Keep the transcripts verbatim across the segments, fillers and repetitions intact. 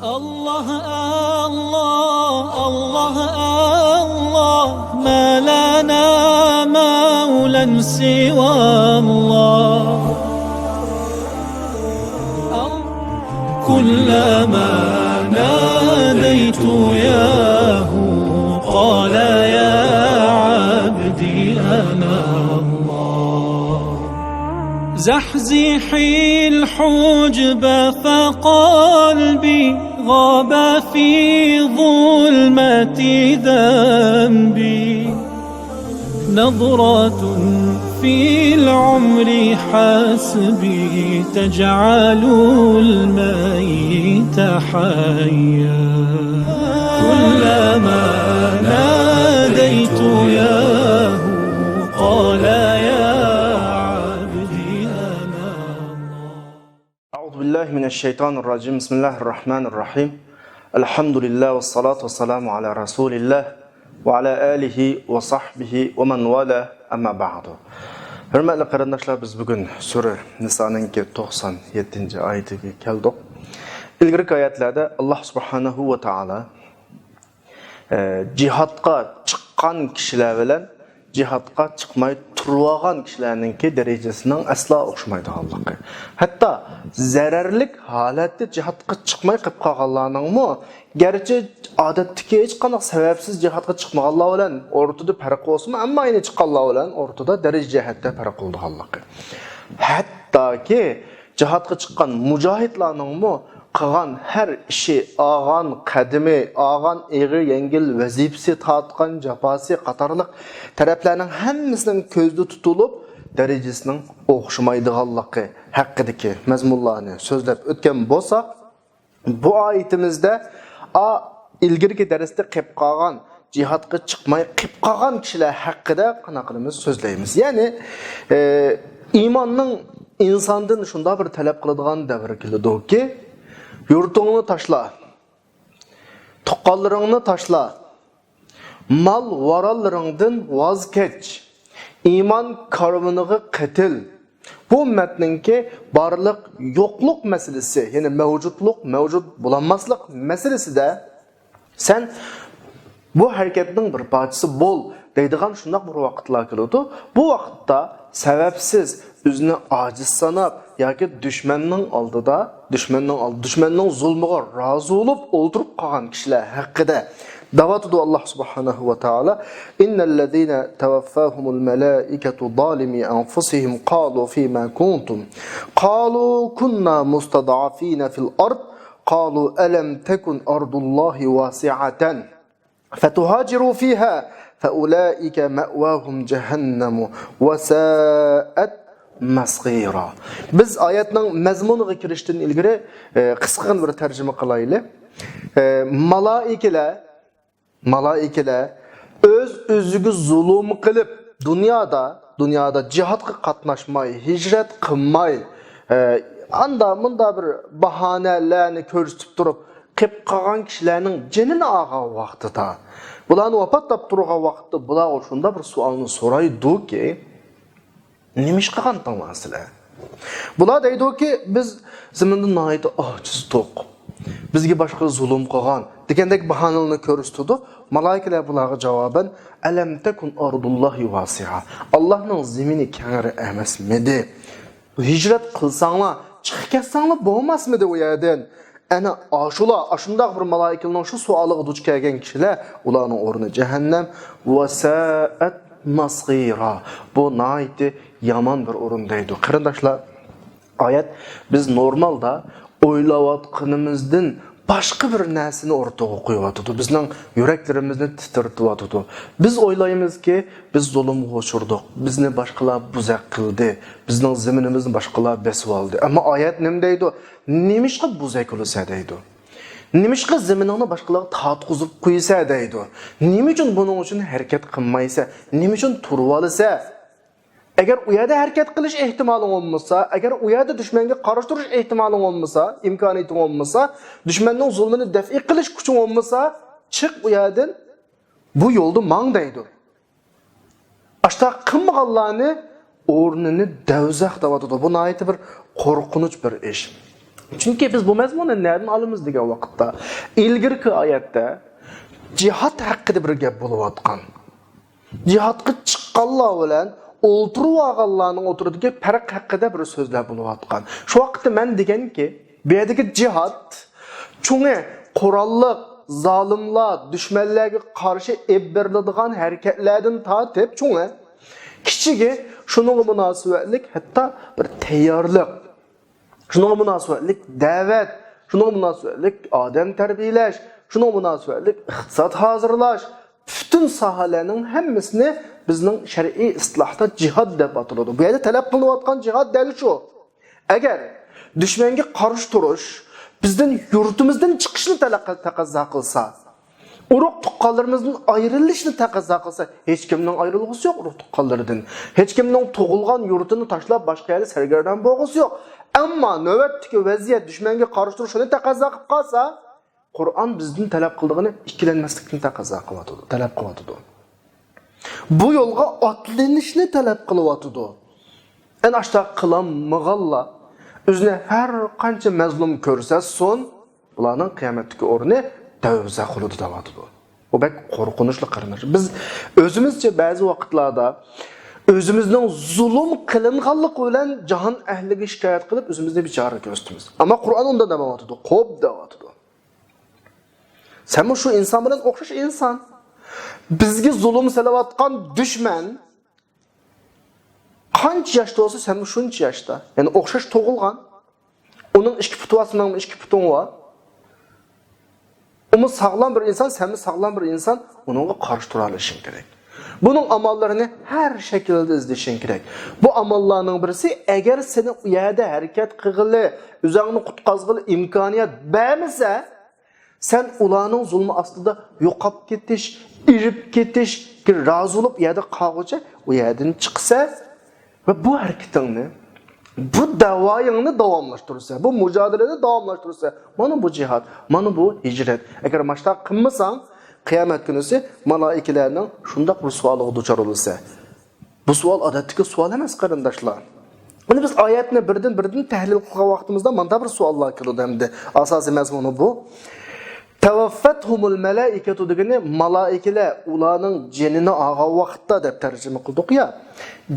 الله، الله، الله، الله، ما لنا مولى سوى الله. كلما ناديت ياه قال يا عبدي أنا الله. زحزحي الحجب فقلبي غاب في ظلمة ذنبي. نظرة في العمر حسبي تجعل الميت حيا. كلما ناديت ياه قال يا عبدي أنا الله. أعوذ بالله من الشيطان الرجيم. بسم الله الرحمن الرحيم. الحمد لله والصلاة والسلام على رسول الله وعلى آله وصحبه ومن والاه. أما بعد. ھۆرمەتلىك قېرىنداشلار، بىز بۈگۈن سۈرە نىسانىڭكى توقسان يەتتىنچى ئايىتىگە كەلدۇق. ئىلگىرىكى ئايەتلەردە ئاللاھ سۇبھانەھۇ ۋە تائالا ئە، جىھادقا چىققان كىشىلەر بىلەن جىھادقا چىقماي تۇرۇۋالغان كىشىلەرنىڭكى دەرىجىسىنىڭ ئەسلا ئوخشىمايدىغانلىقى. ھەتتا زەرەرلىك ھالەتتە جىھادقا چىقماي قېلىپ قالغانلارنىڭمۇ، گەرچە ئادەتتىكى ھېچقانداق سەۋەبسىز جىھادقا چىقمىغانلار بىلەن ئورتىدا پەرق بولسىمۇ، ئەمما يەنە چىققانلار بىلەن ئورتىدا دەرىجە جەھەتتە پەرق بولىدىغانلىقى. ھەتتاكى جىھادقا چىققان مۇجاھىدلارنىڭمۇ قىلغان ھەر ئىشى، ئالغان قەدىمى، ئالغان ئېغىر يەڭگىل ۋەزىپىسى، تارتقان جاپاسى قاتارلىق تەرەپلەرنىڭ ھەممىسىنىڭ كۆزدە تۇتۇلۇپ، دەرىجىسىنىڭ ئوخشىمايدىغانلىقى ھەققىدىكى مەزمۇنلارنى سۆزلەپ ئۆتكەن بولساق، بۇ ئايىتىمىزدە ئا، ئىلگىرىكى دەرستە قېلىپ قالغان، جىھادقا چىقماي قېلىپ قالغان كىشىلەر ھەققىدە قانداق قىلىمىز؟ سۆزلەيمىز. يەنى، ئە، ئىماننىڭ ئىنساندىن شۇنداق بىر تەلەپ قىلىدىغان دەۋر كېلىدۇكى، يۇرتۇڭنى تاشلا، تۇغقانلىرىڭنى تاشلا، مال ۋارانلىرىڭدىن ۋاز كەچ، ئىمان كارۋىنىغا قېتىل. بۇ ئۈممەتنىڭكى بارلىق يوقلۇق مەسىلىسى، يەنى مەۋجۇتلۇق، مەۋجۇت بولالماسلىق مەسىلىسىدە سەن بۇ ھەرىكەتنىڭ بىر پارچىسى بول دەيدىغان شۇنداق بىر ۋاقىتلار كېلىدۇ. بۇ ۋاقىتتا سەۋەبسىز ئۆزىنى ئاجىز ساناپ ياكى دۈشمەننىڭ ئالدىدا، دۈشمەننىڭ ئالدى، دۈشمەننىڭ زۇلمىغا رازى بولۇپ ئولتۇرۇپ قالغان كىشىلەر ھەققىدە دەۋاتىدۇ ئاللاھ سۇبھانەھۇ ۋە تائالا. إن الذين توفاهم الملائكة ظالمي أنفسهم قالوا فيما كنتم قالوا كنا مستضعفين في الأرض قالوا ألم تكن أرض الله واسعة فتهاجروا فيها فأولئك مأواهم جهنم وساءت مصيرا. بىز ئايەتنىڭ مەزمۇنىغا كىرىشتىن ئىلگىرى، ئە، قىسقىغىنە بىر تەرجىمە قىلايلى. ئە، مالائىكىلەر، مالائىكىلەر ئۆز-ئۆزىگە زۇلۇم قىلىپ، دۇنيادا، دۇنيادا جىھادقا قاتناشماي، ھىجرەت قىلماي، ئە، ئاندا مۇندا بىر باھانىلەرنى كۆرسىتىپ تۇرۇپ، قېلىپ قالغان كىشىلەرنىڭ جېنىنى ئالغان ۋاقتىدا، بۇلارنى ۋاپات تاپتۇرغان ۋاقىتتا بۇلارغا شۇنداق بىر سوئالنى سورايدۇكى، نېمە ئىش قىلغانتىڭلار سىلەر؟ بۇلار دەيدۇكى، بىز زېمىندا ناھايىتى ئاجىزدۇق. بىزگە باشقىلار زۇلۇم قىلغان دېگەندەك باھانىلەرنى كۆرسىتىدۇ. مالائىكىلەر بۇلارغا جاۋابەن، ئەلەم تەكۇن ئەردۇللاھى ۋاسىئا. ئاللاھنىڭ زېمىنى كەڭرى ئەمەسمىدى؟ ھىجرەت قىلساڭلار، چىقىپ كەتسەڭلار بولماسمىدى ئۇ يەردىن؟ ئەنە ئاشۇلار، ئاشۇنداق بىر مالائىكىنىڭ شۇ سوئالىغا دۇچ كەلگەن كىشىلەر، ئۇلارنىڭ ئورنى جەھەننەم. ۋە سائەت مەسىرا. بۇ ناھايىتى يامان بىر ئورۇن دەيدۇ. قېرىنداشلار، ئايەت بىز نورمالدا ئويلاۋاتقىنىمىزدىن باشقا بىر نەرسىنى ئوتتۇرىغا قويۇۋاتىدۇ. بىزنىڭ يۈرەكلىرىمىزنى تىترىتىۋاتىدۇ. بىز ئويلايمىزكى، بىز زۇلۇمغا ئۇچرىدۇق، بىزنى باشقىلار بوزەك قىلدى، بىزنىڭ زېمىنىمىزنى باشقىلار بېسىۋالدى. ئەمما ئايەت نېمە دەيدۇ؟ نېمىشقا بوزەك بولىسەن دەيدۇ. نېمىشقا زېمىنىڭنى باشقىلارغا تارتقۇزۇپ قويىسەن دەيدۇ. نېمە ئۈچۈن بۇنىڭ ئۈچۈن ھەرىكەت قىلمايسەن؟ نېمە ئۈچۈن تۇرۇۋالىسەن؟ ئەگەر ئۇ يەردە ھەرىكەت قىلىش ئېھتىمالىڭ بولمىسا، ئەگەر ئۇ يەردە دۈشمەنگە قارشى تۇرۇش ئېھتىمالىڭ بولمىسا، ئىمكانىيىتىڭ بولمىسا، دۈشمەننىڭ زۇلمىنى دەفئى قىلىش كۈچۈڭ بولمىسا، چىق ئۇ يەردىن، بۇ يولدا ماڭ دەيدۇ. ئاشۇنداق قىلمىغانلارنى ئورنىنى دەۋزەخ دەۋاتىدۇ. بۇ ناھايىتى بىر قورقۇنچ بىر ئىش. چۈنكى بىز بۇ مەزمۇننى نەدىن ئالىمىز دېگەن ۋاقىتتا، ئىلگىرىكى ئايەتتە جىھاد ھەققىدە بىر گەپ بولۇۋاتقان. جىھادقا چىققانلار بىلەن ئولتۇرۇۋالغانلارنىڭ ئوتتۇرىدىكى پەرق ھەققىدە بىر سۆزلەر بولۇۋاتقان. شۇ ۋاقىتتا مەن دېگەنكى، بۇ يەردىكى جىھاد چوڭى قوراللىق، زالىملار، دۈشمەنلەرگە قارشى ئېلىپ بېرىلىدىغان ھەرىكەتلەردىن تارتىپ چوڭى، كىچىكى شۇنىڭغا مۇناسىۋەتلىك ھەتتا بىر تەييارلىق، شۇنىڭغا مۇناسىۋەتلىك دەۋەت، شۇنىڭغا مۇناسىۋەتلىك ئادەم تەربىيەلەش، شۇنىڭغا مۇناسىۋەتلىك ئىقتىساد ھازىرلاش، پۈتۈن ساھەلەرنىڭ ھەممىسىنى بىزنىڭ شەرئىي ئىستىلاھتا جىھاد دەپ ئاتىلىدۇ. بۇ يەردە تەلەپ قىلىنىۋاتقان جىھاد دەل شۇ. ئەگەر دۈشمەنگە قارشى تۇرۇش بىزدىن يۇرتىمىزدىن چىقىشنى تەلەق-، تەقەززا قىلسا، ئۇرۇق-تۇغقانلىرىمىزدىن ئايرىلىشنى تەقەززا قىلسا، ھېچكىمنىڭ ئايرىلغۇسى يوق ئۇرۇق-تۇغقانلىرىدىن. ھېچكىمنىڭ تۇغۇلغان يۇرتىنى تاشلاپ، باشقا يەردە سەرگەردان بولغۇسى يوق. ئەمما نۆۋەتتىكى ۋەزىيەت دۈشمەنگە قارشى تۇرۇشنى تەقەززا قىلىپ قالسا، قۇرئان بىزدىن تەلەپ قىلىدىغىنى ئىككىلەنمەسلىكنى تەقەززا قىلىۋاتىدۇ، تەلەپ قىلىۋاتىدۇ. بۇ يولغا ئاتلىنىشنى تەلەپ قىلىۋاتىدۇ. ئەنە ئاشۇنداق قىلالمىغانلار ئۆزىنى ھەر قانچە مەزلۇم كۆرسەتسۇن، ئۇلارنىڭ قىيامەتتىكى ئورنى دەۋزە قولىدا دەۋاتىدۇ. بۇ بەك قورقۇنچلۇق، قېرىنداش. بىز ئۆزىمىزچە بەزى ۋاقىتلاردا ئۆزىمىزنىڭ زۇلۇم قىلىنغانلىقى بىلەن جاھان ئەھلىگە شىكايەت قىلىپ، ئۆزىمىزنى بىچارە كۆرسىتىمىز. ئەمما قۇرئان ئۇنداق دېمەيۋاتىدۇ، قوپ دەۋاتىدۇ. سەنمۇ شۇ ئىنسان بىلەن ئوخشاش ئىنسان. بىزگە زۇلۇم سېلىۋاتقان دۈشمەن قانچە ياشتا بولسا، سەنمۇ شۇنچە ياشتا. يەنى ئوخشاش تۇغۇلغان. ئۇنىڭ ئىككى پۇتى بار، سېنىڭمۇ ئىككى پۇتۇڭ بار. ئۇمۇ ساغلام بىر ئىنسان، سەنمۇ ساغلام بىر ئىنسان، ئۇنىڭغا قارشى تۇرالىشىڭ كېرەك. بۇنىڭ ئاماللىرىنى ھەر شەكىلدە ئىزدىشىڭ كېرەك. بۇ ئاماللارنىڭ بىرسى، ئەگەر سېنى ئۇ يەردە ھەرىكەت قىلغىلى، ئۆزۈڭنى قۇتقازغىلى ئىمكانىيەت بەرمىسە، سەن ئۇلارنىڭ زۇلمى ئاستىدا يوقاپ كېتىش، ئېرىپ كېتىشكە رازى بولۇپ، ئۇ يەردە قالغۇچە ئۇ يەردىن چىقىسەن ۋە بۇ ھەرىكىتىڭنى، بۇ دەۋايىڭنى داۋاملاشتۇرىسەن، بۇ مۇجادىلىنى داۋاملاشتۇرىسەن. مانا بۇ جىھاد، مانا بۇ ھىجرەت. ئەگەر ماشۇنداق قىلمىساڭ، قىيامەت كۈنىسى مالائىكىلەرنىڭ شۇنداق بىر سوئالىغا دۇچار بولىسەن. بۇ سوئال ئادەتتىكى سوئال ئەمەس، قېرىنداشلار. ئەمدى بىز ئايەتنى بىردىن-بىردىن تەھلىل قىلغان ۋاقتىمىزدا ماندا بىر سوئاللار كېلىدۇ ئەمدى. ئاساسىي مەزمۇنى بۇ. تەۋەففەتھۇمۇل مەلائىكەتۇ دېگىنى مالائىكىلەر ئۇلارنىڭ جېنىنى ئالغان ۋاقىتتا دەپ تەرجىمە قىلدۇق يا.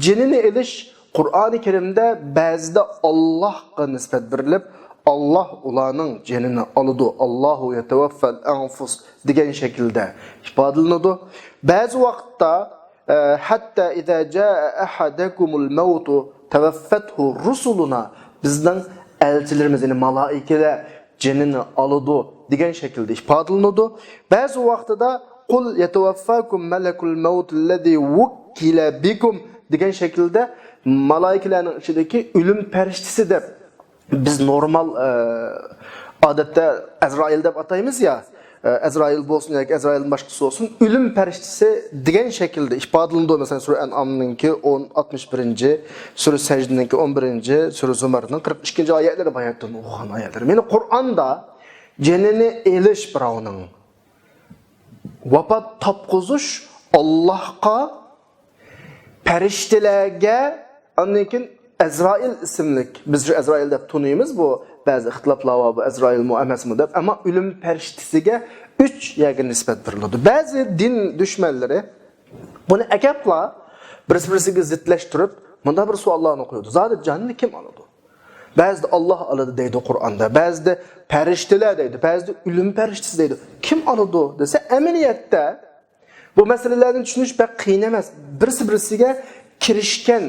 جېنىنى ئېلىش قۇرئانى كەرىمدە بەزىدە ئاللاھقا نىسبەت بېرىلىپ، ئاللاھ ئۇلارنىڭ جېنىنى ئالىدۇ، ئاللاھۇ يەتەۋەففەل ئەنفۇس دېگەن شەكىلدە ئىپادىلىنىدۇ. بەزى ۋاقىتتا، ئە، ھەتتا ئىزا جاء ئەھەدەكۇمۇل مەۋتۇ تەۋەففەتھۇ رۇسۇلۇنا، بىزنىڭ ئەلچىلىرىمىز، يەنى مالائىكىلەر جېنىنى ئالىدۇ دېگەن شەكىلدە ئىپادىلىنىدۇ. بەزى ۋاقتىدا قۇل يەتەۋەففاكۇم مەلەكۇل مەۋتۇللەزى ۋۇككىلە بىكۇم دېگەن شەكىلدە مالائىكىلەرنىڭ ئىچىدىكى ئۆلۈم پەرىشتىسى دەپ بىز نورمال، ئە، ئادەتتە ئەزرائىل دەپ ئاتايمىز يا، ئە، ئەزرائىل بولسۇن ياكى ئەزرائىلدىن باشقىسى بولسۇن، ئۆلۈم پەرىشتىسى دېگەن شەكىلدە ئىپادىلىنىدۇ. مەسىلەن، سۈرە ئەنئامنىڭكى ئون، ئاتمىش بىرىنچى، سۈرە سەجدىنىڭكى ئون بىرىنچى، سۈرە زۇمەرنىڭ قىرىق ئىككىنچى ئايەتلىرى باياتتىن ئوقۇغان ئايەتلەر. مانا قۇرئاندا جېنىنى ئېلىش بىراۋنىڭ، ۋاپات تاپقۇزۇش ئاللاھقا، پەرىشتىلەرگە، ئاندىن كېيىن ئەزرائىل ئىسىملىك، بىز شۇ ئەزرائىل دەپ تونۇيمىز، بۇ بەزى ئىختىلاپلار بار، بۇ ئەزرائىلمۇ ئەمەسمۇ دەپ، ئەمما ئۆلۈم پەرىشتىسىگە ئۈچ يەرگە نىسبەت بېرىلىدۇ. بەزى دىن دۈشمەنلىرى بۇنى ئەكەپلا بىرسى-بىرسىگە زىتلەشتۈرۈپ، مۇنداق بىر سوئاللارنى قويىدۇ. زادى جاننى كىم ئالىدۇ؟ بەزىدە ئاللاھ ئالىدۇ دەيدۇ قۇرئاندا، بەزىدە پەرىشتىلەر دەيدۇ، بەزىدە ئۆلۈم پەرىشتىسى دەيدۇ. كىم ئالىدۇ دېسە، ئەمەلىيەتتە بۇ مەسىلىلەرنى چۈشىنىش بەك قىيىن ئەمەس. بىرسى-بىرسىگە كىرىشكەن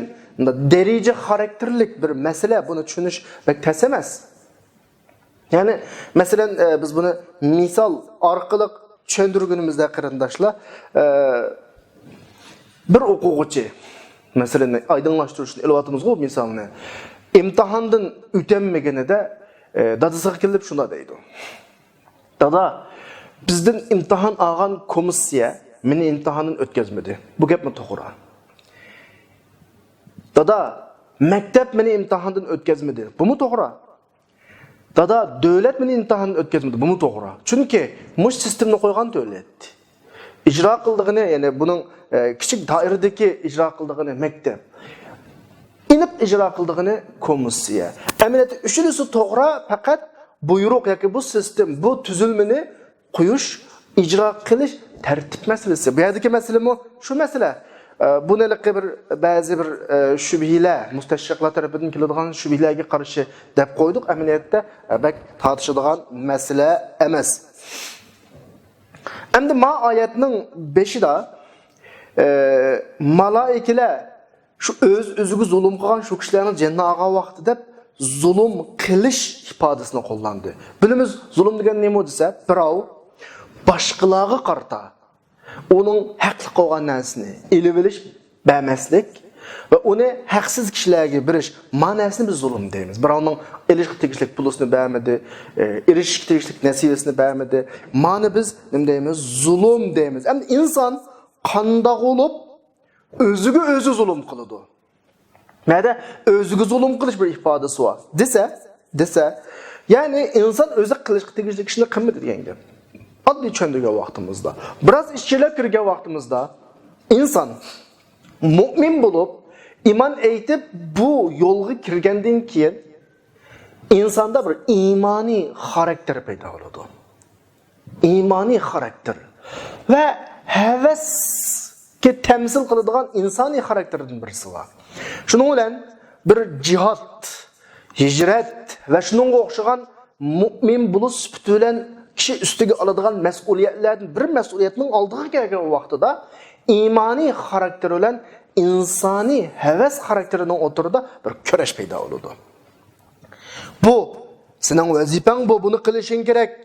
دەرىجە خاراكتېرلىك بىر مەسىلە، بۇنى چۈشىنىش بەك تەس ئەمەس. يەنى، مەسىلەن، ئە، بىز بۇنى مىسال ئارقىلىق چۈشەندۈرگىنىمىزدە، قېرىنداشلار، ئە، بىر ئوقۇغۇچى، مەسىلەن، ئايدىڭلاشتۇرۇشنى ئېلىۋاتىمىزغۇ مىسالنى، ئىمتىھاندىن ئۆتەلمىگىنىدە، ئە، دادىسىغا كېلىپ شۇنداق دەيدۇ: «دادا، بىزدىن ئىمتىھان ئالغان كومىسسىيە مېنى ئىمتىھاندىن ئۆتكۈزمىدى.» بۇ گەپمۇ توغرا. «دادا، مەكتەپ مېنى ئىمتىھاندىن ئۆتكۈزمىدى.» بۇمۇ توغرا. «دادا، دۆلەت مېنى ئىمتىھاندىن ئۆتكۈزمىدى.» بۇمۇ توغرا. چۈنكى مۇشۇ سىستېمىنى قويغان دۆلەت. ئىجرا قىلىدىغىنى، يەنى بۇنىڭ، ئە، كىچىك دائىرىدىكى ئىجرا قىلىدىغىنى مەكتەپ. ئېنىق ئىجرا قىلىدىغىنى كومىسسىيە. ئەمەلىيەتتە ئۈچىنچىسى توغرا، پەقەت بۇيرۇق ياكى بۇ سىستېم، بۇ تۈزۈلمىنى قويۇش، ئىجرا قىلىش تەرتىپ مەسىلىسى. بۇ يەردىكى مەسىلىمۇ شۇ مەسىلە. ئە، بۇنى ھېلىقى بىر، بەزى بىر، ئە، شۈبھىلەر، مۇستەشرىقلار تەرىپىدىن كېلىدىغان شۈبھىلەرگە قارشى دەپ قويدۇق. ئەمەلىيەتتە، ئە، بەك تارتىشىدىغان مەسىلە ئەمەس. ئەمدى ما ئايەتنىڭ بېشىدا، ئە، مالائىكىلەر شۇ ئۆز-ئۆزىگە زۇلۇم قىلغان شۇ كىشىلەرنىڭ جېنىنى ئالغان ۋاقتى دەپ زۇلۇم قىلىش ئىپادىسىنى قوللاندى. بىلىمىز، زۇلۇم دېگەن نېمە دېسە، بىراۋ باشقىلارغا قارىتا ئۇنىڭ ھەقلىق بولغان نەرسىنى ئېلىۋېلىش، بەرمەسلىك ۋە ئۇنى ھەقسىز كىشىلەرگە بېرىش، ما نەرسىنى بىز زۇلۇم دەيمىز. بىراۋنىڭ ئېلىشقا تېگىشلىك پۇلىسىنى بەرمىدى، ئېرىشىشكە تېگىشلىك نەسىۋىسىنى بەرمىدى. مانى بىز نېمە دەيمىز؟ زۇلۇم دەيمىز. ئەمدى ئىنسان قانداق بولۇپ ئۆزىگە ئۆزى زۇلۇم قىلىدۇ؟ مەدە ئۆزىگە زۇلۇم قىلىش بىر ئىپادىسى بار دېسە، دېسە، يەنى ئىنسان ئۆزى قىلىشقا تېگىشلىك ئىشنى قىلمىدى دېگەن گەپ. ئاددىي چۈشەندۈرگەن ۋاقتىمىزدا، بىراز ئىچكىرىلەپ كىرگەن ۋاقتىمىزدا، ئىنسان مۇئمىن بولۇپ، ئىمان ئېيتىپ، بۇ يولغا كىرگەندىن كېيىن، ئىنساندا بىر ئىمانىي خاراكتېر پەيدا بولىدۇ. ئىمانىي خاراكتېر ۋە ھەۋەسكە تەمسىل قىلىدىغان ئىنسانىي خاراكتېردىن بىرسى بار. شۇنىڭ بىلەن بىر جىھاد، ھىجرەت ۋە شۇنىڭغا ئوخشىغان مۇئمىن بولۇش سۈپىتى بىلەن كىشى ئۈستىگە ئالىدىغان مەسئۇلىيەتلەردىن بىر مەسئۇلىيەتنىڭ ئالدىغا كەلگەن ۋاقتىدا ئىمانىي خاراكتېر بىلەن ئىنسانىي ھەۋەس خاراكتېرىنىڭ ئوتتۇرىدا بىر كۈرەش پەيدا بولىدۇ. بۇ سېنىڭ ۋەزىپەڭ بۇ، بۇنى قىلىشىڭ كېرەك.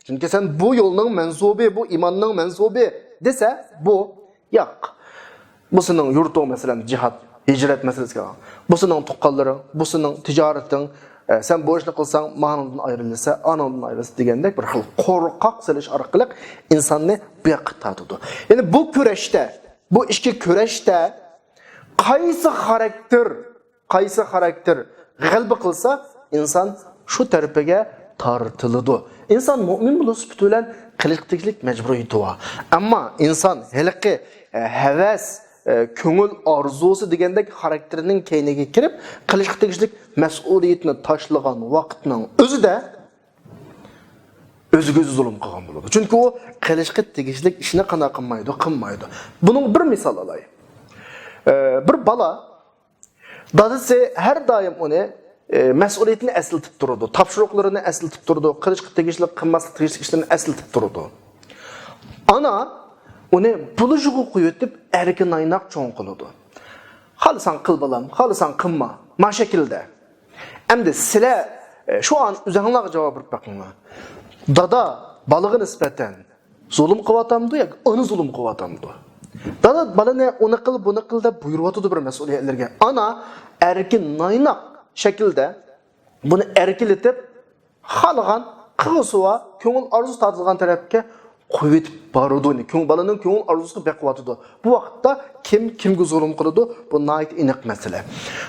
چۈنكى سەن بۇ يولنىڭ مەنسۇبى، بۇ ئىماننىڭ مەنسۇبى دېسە، بۇ ياق. بۇ سېنىڭ يۇرتۇڭ، مەسىلەن، جىھاد، ھىجرەت مەسىلىسىگە قاراڭ. بۇ سېنىڭ تۇغقانلىرىڭ، بۇ سېنىڭ تىجارىتىڭ. ئە، سەن بۇ ئىشنى قىلساڭ، مانىڭدىن ئايرىلىسەن، ئانىڭدىن ئايرىلىسەن دېگەندەك بىر خىل قورقاق سېلىش ئارقىلىق ئىنساننى بۇ ياققا تارتىدۇ. يەنى بۇ كۈرەشتە، بۇ ئىچكى كۈرەشتە قايسى خاراكتېر قايسى خاراكتېر غەلىبە قىلسا، ئىنسان شۇ تەرىپىگە تارتىلىدۇ. ئىنسان مۇئمىن بولۇش سۈپىتى بىلەن قىلىشقا تېگىشلىك مەجبۇرىيىتى بار. ئەمما ئىنسان ھېلىقى، ئە، ھەۋەس، ئە، كۆڭۈل ئارزۇسى دېگەندەك خاراكتېرنىڭ كەينىگە كىرىپ، قىلىشقا تېگىشلىك مەسئۇلىيىتىنى تاشلىغان ۋاقىتنىڭ ئۆزىدە ئۆزىگە ئۆزى زۇلۇم قىلغان بولىدۇ. چۈنكى ئۇ قىلىشقا تېگىشلىك ئىشنى قانداق قىلمايدۇ؟ قىلمايدۇ. بۇنىڭ بىر مىسال ئالاي. ئە، بىر بالا دادىسى ھەر دائىم ئۇنى، ئى، مەسئۇلىيىتىنى ئەسلىتىپ تۇرىدۇ، تاپشۇرۇقلىرىنى ئەسلىتىپ تۇرىدۇ، قىلىشقا تېگىشلىك، قىلماسلىق تېگىشلىك ئىشلىرىنى ئەسلىتىپ تۇرىدۇ. ئانا ئۇنى بۇلۇژىغا قويۇۋېتىپ، ئەركىن ئايناق چوڭ قىلىدۇ. خالىساڭ قىل، بالام، خالىساڭ قىلما. ما شەكىلدە. ئەمدى سىلەر، ئى، شۇ ئان ئۆزۈڭلارغا جاۋاب بېرىپ بېقىڭلار. دادا بالىغا نىسبەتەن زۇلۇم قىلىۋاتامدۇ ياكى ئانا زۇلۇم قىلىۋاتامدۇ؟ دادا بالىنى ئۇنى قىل، بۇنى قىل دەپ بۇيرۇۋاتىدۇ بىر مەسئۇلىيەتلەرگە. ئانا ئەركىن نايناق شەكىلدە بۇنى ئەركىلىتىپ، خالىغان قىلغۇسى بار، كۆڭۈل ئارزۇسى تارتىدىغان تەرەپكە قويۇۋېتىپ بارىدۇ. كۆڭۈل، بالىنىڭ كۆڭۈل ئارزۇسىغا بېقىۋاتىدۇ. بۇ ۋاقىتتا كىم كىمگە زۇلۇم قىلىدۇ؟ بۇ ناھايىتى ئېنىق مەسىلە.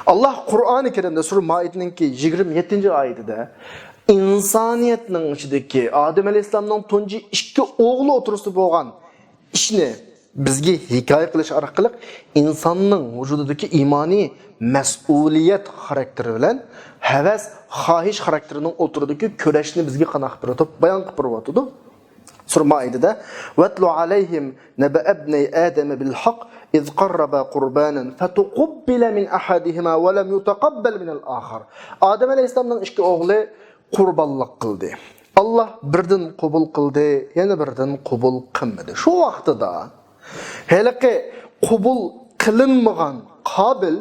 ئاللاھ قۇرئانى كەرىمدە سۈرە مائىدىنىڭكى يىگىرمە يەتتىنچى ئايىتىدە ئىنسانىيەتنىڭ ئىچىدىكى ئادەم ئەلەيھىسسالامنىڭ تۇنجى ئىككى ئوغلى ئوتتۇرىسىدا بولغان ئىشنى بىزگە ھېكايە قىلىش ئارقىلىق ئىنساننىڭ ۋۇجۇدىدىكى ئىمانىي مەسئۇلىيەت خاراكتېرى بىلەن ھەۋەس، خاھىش خاراكتېرىنىڭ ئوتتۇرىدىكى كۈرەشنى بىزگە قانداق قىلىپ بېرىۋاتىدۇ؟ بايان قىلىپ بېرىۋاتىدۇ. سۈرە مائىدىدە، واتل عليهم نبأ ابني آدم بالحق إذ قربا قربانا فتقبل من أحدهما ولم يتقبل من الآخر. ئادەم ئەلەيھىسسالامنىڭ ئىككى ئوغلى قۇربانلىق قىلدى. ئاللاھ بىردىن قوبۇل قىلدى، يەنە بىردىن قوبۇل قىلمىدى. شۇ ۋاقتىدا ھېلىقى قوبۇل قىلىنمىغان قابىل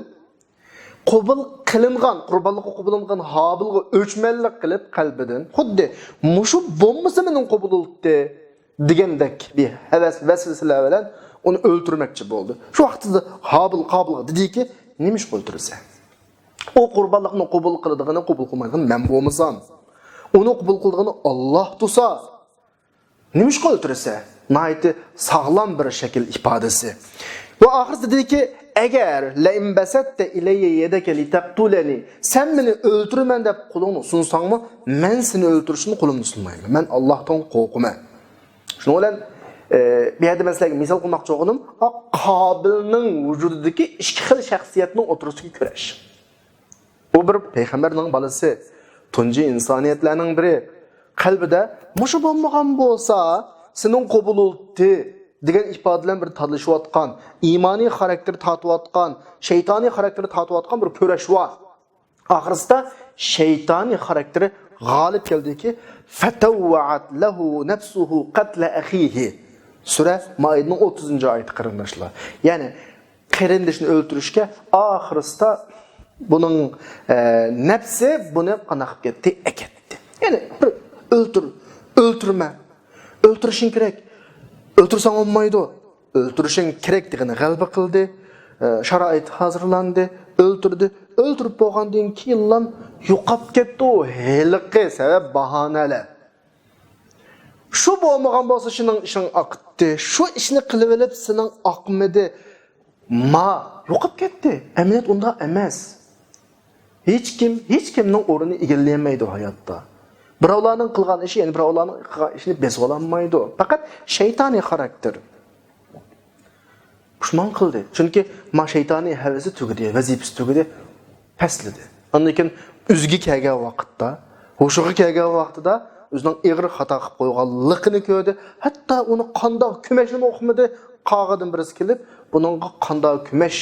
قوبۇل قىلىنغان، قۇربانلىققا قوبۇل قىلىنغان ھابىلغا ئۆچمەنلىك قىلىپ قەلبىدىن، خۇددى مۇشۇ بولمىسا مېنىڭ قوبۇل بولاتتى دېگەندەك بىر ھەۋەس، ۋەسۋەسىلەر بىلەن ئۇنى ئۆلتۈرمەكچى بولدى. شۇ ۋاقىتتا ھابىل قابىلغا دېدىكى، نېمىشقا ئۆلتۈرىسەن؟ ئۇ قۇربانلىقنى قوبۇل قىلىدىغىنى، قوبۇل قىلمايدىغىنى مەن بولمىسام، ئۇنى قوبۇل قىلىدىغىنى ئاللاھ تۇرسا، نېمىشقا ئۆلتۈرىسەن؟ ناھايىتى ساغلام بىر شەكىل ئىپادىسى. ۋە ئاخىرىدا دېدىكى، ئەگەر لەئىن بەسەتتە ئىلەييە يەدەكە لىتەقتۇلەنى، سەن مېنى ئۆلتۈرىمەن دەپ قولۇڭنى سۇنساڭمۇ، مەن سېنى ئۆلتۈرۈشتىن قولۇمنى سۇنمايمەن. مەن ئاللاھتىن قورقىمەن. شۇنىڭ بىلەن، ئى، بۇ يەردە مەسىلەن مىسال قىلماقچى بولغىنىم، قابىلنىڭ ۋۇجۇدىدىكى ئىككى خىل شەخسىيەتنىڭ ئوتتۇرىسىدىكى كۈرەش. ئۇ بىر پەيغەمبەرنىڭ بالىسى، تۇنجى ئىنسانىيەتلەرنىڭ بىرى. قەلبىدە مۇشۇ بولمىغان بولسا، سېنىڭ قوبۇلۇلتى دېگەن ئىپادە بىلەن بىر تالىشىۋاتقان، ئىمانىي خاراكتېر تارتىۋاتقان، شەيتانىي خاراكتېر تارتىۋاتقان بىر كۈرەش بار. ئاخىرسىدا شەيتانىي خاراكتېرى غالىب كەلدىكى، فَتَوَّعَتْ لَهُ نَفْسُهُ قَتْلَ أَخِيهِ. سۈرە مائىدىنىڭ ئوتتۇزىنچى ئايىتى، قېرىنداشلار. يەنى قېرىندىشىنى ئۆلتۈرۈشكە ئاخىرسىدا بۇنىڭ، ئە، نەپسى بۇنى قانداق قىلىپ كەتتى؟ ئەكەتتى. يەنى بىر ئۆلتۈر، ئۆلتۈرمە. ئۆلتۈرۈشۈڭ كېرەك. ئۆلتۈرسەڭ بولمايدۇ. ئۆلتۈرۈشۈڭ كېرەك دېگىنى غەلىبە قىلدى. ئە، شارائىت ھازىرلاندى. ئۆلتۈردى. ئۆلتۈرۈپ بولغاندىن كېيىنلا يوقاپ كەتتى ئۇ ھېلىقى سەۋەب باھانەلەر. شۇ بولمىغان بولسا، شۇنىڭ ئىشىڭ ئاقتى. شۇ ئىشنى قىلىۋېلىپ، سېنىڭ ئاقمىدى. ما، يوقاپ كەتتى. ئەمەلىيەت ئۇنداق ئەمەس. ھېچكىم، ھېچكىمنىڭ ئورنىنى ئىگىلىيەلمەيدۇ ھاياتتا. بىراۋلارنىڭ قىلغان ئىشى، يەنە بىراۋلارنىڭ قىلغان ئىشىنى بېسىۋالالمايدۇ. پەقەت شەيتانىي خاراكتېر. پۇشمان قىلدى. چۈنكى ما شەيتانىي ھەۋىسى تۈگىدى، ۋەزىپىسى تۈگىدى، پەسلىدى. ئاندىن كېيىن ئۆزىگە كەلگەن ۋاقىتتا، ھوشىغا كەلگەن ۋاقتىدا ئۆزىنىڭ ئېغىر خاتا قىلىپ قويغانلىقىنى كۆردى. ھەتتا ئۇنى قانداق كۆمەشنىمۇ ئۇقمىدى. قاغىدىن بىرسى كېلىپ، بۇنىڭغا قانداق كۆمەش،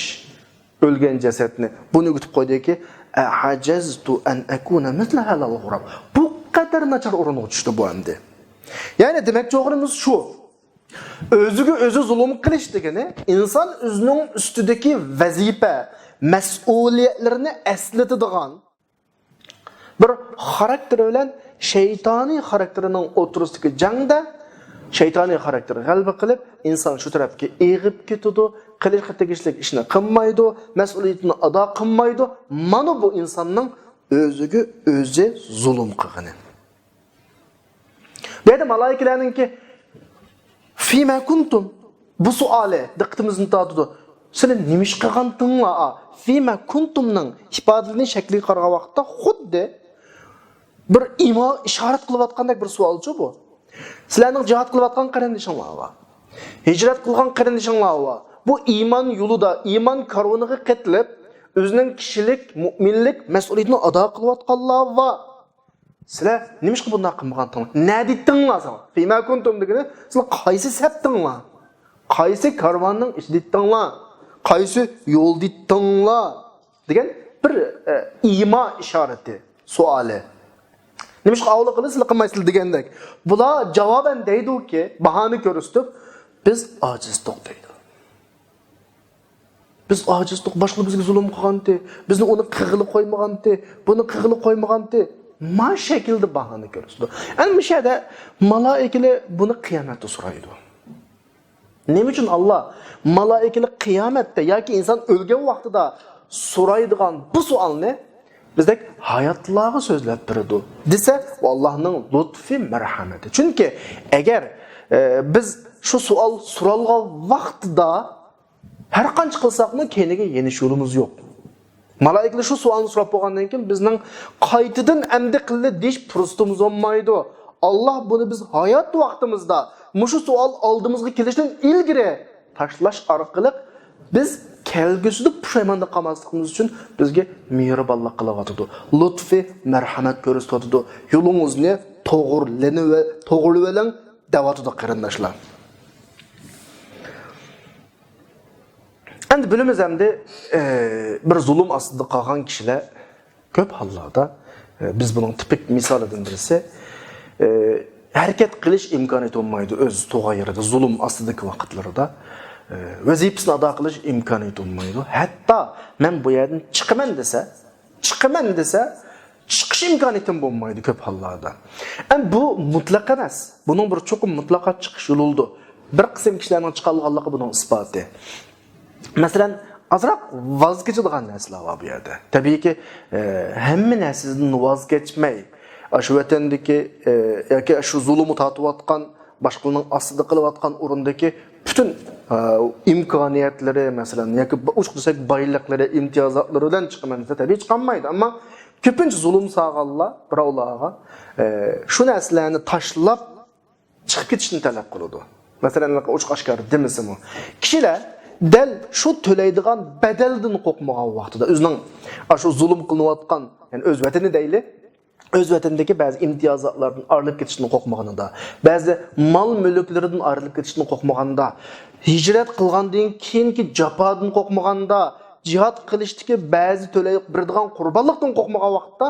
ئۆلگەن جەسەتنى، بۇنى ئۆگىتىپ قويدىكى، «أعجزت أن أكون مثل هذا الغراب.» بۇ قەدەر ناچار ئورۇنغا چۈشتى بۇ ئەمدى. يەنى دېمەكچى بولغىنىمىز شۇ. ئۆزىگە ئۆزى زۇلۇم قىلىش دېگىنى ئىنسان ئۆزىنىڭ ئۈستىدىكى ۋەزىپە، مەسئۇلىيەتلىرىنى ئەسلىتىدىغان بىر خاراكتېر بىلەن شەيتانىي خاراكتېرىنىڭ ئوتتۇرىسىدىكى جەڭدە شەيتانىي خاراكتېر غەلىبە قىلىپ، ئىنسان شۇ تەرەپكە ئېغىپ كېتىدۇ، قىلىشقا تېگىشلىك ئىشنى قىلمايدۇ، مەسئۇلىيىتىنى ئادا قىلمايدۇ. مانا بۇ ئىنساننىڭ ئۆزىگە ئۆزى زۇلۇم قىلغىنى. بۇ يەردە مالائىكىلەرنىڭكى «فىما كۇنتۇم» بۇ سوئالى دىققىتىمىزنى تارتىدۇ. «سىلەر نېمە ئىش قىلغانتىڭلار؟» «فىما كۇنتۇمنىڭ» ئىپادىلىنىش شەكلىگە قارىغان ۋاقىتتا خۇددى بىر ئىما، ئىشارەت قىلىۋاتقاندەك بىر سوئالچۇ بۇ. سىلەرنىڭ جىھاد قىلىۋاتقان قېرىندىشىڭلار بار. ھىجرەت قىلغان قېرىندىشىڭلار بار. بۇ ئىمان يولىدا، ئىمان كارۋىنىغا قېتىلىپ، ئۆزىنىڭ كىشىلىك، مۇئمىنلىك مەسئۇلىيىتىنى ئادا قىلىۋاتقانلار بار. سىلەر نېمىشقا بۇنداق قىلمىغانتىڭلار؟ نەدە ئىدىڭلار سىلەر؟ «فىما كۇنتۇم» دېگىنى، سىلەر قايسى سەپتىڭلار؟ قايسى كارۋاننىڭ ئىچىدە ئىدىڭلار؟ قايسى يولدا ئىدىڭلار؟ دېگەن بىر، ئە، ئىما ئىشارىتى، سوئالى. نېمىشقا ئاۋۇلى قىلدى، سىلەر قىلمايسىلەر دېگەندەك. بۇلار جاۋابەن دەيدۇكى، باھانە كۆرسىتىپ، «بىز ئاجىزدۇق» دەيدۇ. «بىز ئاجىزدۇق، باشقىلار بىزگە زۇلۇم قىلغانتى، بىزنى ئۇنى قىلغىلى قويمىغانتى، بۇنى قىلغىلى قويمىغانتى.» ما شەكىلدە باھانە كۆرسىتىدۇ. ئەنە مۇشۇ يەردە مالائىكىلەر بۇنى قىيامەتتە سورايدۇ. نېمە ئۈچۈن ئاللا مالائىكىلەر قىيامەتتە ياكى ئىنسان ئۆلگەن ۋاقتىدا سورايدىغان بۇ سوئالنى بىزدەك ھاياتلارغا سۆزلەپ بېرىدۇ دېسە، بۇ ئاللانىڭ لۇتفى، مەرھەمىتى. چۈنكى ئەگەر، ئە، بىز شۇ سوئال سورالغان ۋاقتىدا ھەر قانچە قىلساقمۇ كەينىگە يېنىش يولىمىز يوق. مالائىكىلەر شۇ سوئالنى سوراپ بولغاندىن كېيىن بىزنىڭ قايتىدىن ئەمدى قىلدى دېيىش پۇرسىتىمىز بولمايدۇ. ئاللا بۇنى بىز ھايات ۋاقتىمىزدا مۇشۇ سوئال ئالدىمىزغا كېلىشتىن ئىلگىرى تاشلاش ئارقىلىق بىز كەلگۈسىدە پۇشايماندا قالماسلىقىمىز ئۈچۈن بىزگە مېھرىبانلىق قىلىۋاتىدۇ. لۇتفى، مەرھەمەت كۆرسىتىۋاتىدۇ. يولىڭىزنى توغرىلىنىۋە-، توغرىلىۋېلىڭ دەۋاتىدۇ قېرىنداشلار. ئەمدى بىلىمىز ئەمدى، ئە، بىر زۇلۇم ئاستىدا قالغان كىشىلەر كۆپ ھاللاردا، ئە، بىز بۇنىڭ تىپىك مىسالىدىن بىرسى، ئە، ھەرىكەت قىلىش ئىمكانىيىتى بولمايدۇ ئۆز تۇغان يېرىدە، زۇلۇم ئاستىدىكى ۋاقىتلىرىدا، ئە، ۋەزىپىسىنى ئادا قىلىش ئىمكانىيىتى بولمايدۇ. ھەتتا مەن بۇ يەردىن چىقىمەن دېسە، چىقىمەن دېسە، چىقىش ئىمكانىيىتىم بولمايدۇ كۆپ ھاللاردا. ئەمما بۇ مۇتلەق ئەمەس. بۇنىڭ بىر چوقۇم مۇتلەقا چىقىش يولى بولىدۇ. بىر قىسىم كىشىلەرنىڭ چىقالىغانلىقى بۇنىڭ ئىسپاتى. مەسىلەن، ئازراق ۋاز كېچىدىغان نەرسىلەر بار بۇ يەردە. تەبىئىيكى، ئە، ھەممە نەرسىدىن ۋاز كەچمەي، ئاشۇ ۋەتەندىكى، ئە، ياكى شۇ زۇلۇمى تارتىۋاتقان باشقىلارنىڭ ئاستىدا قېلىۋاتقان ئورۇندىكى پۈتۈن، ئە، ئىمكانىيەتلىرى، مەسىلەن، ياكى با-، ئوچۇق دېسەك، بايلىقلىرى، ئىمتىيازاتلىرى بىلەن چىقىمەن دېسە، تەبىئىي چىقالمايدۇ. ئەمما كۆپىنچە زۇلۇم سالغانلار بىراۋلارغا، ئە، شۇ نەرسىلەرنى تاشلاپ چىقىپ كېتىشنى تەلەپ قىلىدۇ. مەسىلەن، ئوچۇق ئاشكارا دېمىسىمۇ. كىشىلەر دەل شۇ تۆلەيدىغان بەدەلدىن قورقمىغان ۋاقتىدا، ئۆزىنىڭ ئاشۇ زۇلۇم قىلىنىۋاتقان، يەنى ئۆز ۋەتىنى دەيلى، ئۆز ۋەتىنىدىكى بەزى ئىمتىيازاتلاردىن ئايرىلىپ كېتىشتىن قورقمىغىنىدا، بەزى مال مۈلۈكلىرىدىن ئايرىلىپ كېتىشتىن قورقمىغاندا، ھىجرەت قىلغاندىن كېيىنكى جاپادىن قورقمىغاندا، جىھاد قىلىشتىكى بەزى تۆلەپ بېرىدىغان قۇربانلىقتىن قورقمىغان ۋاقىتتا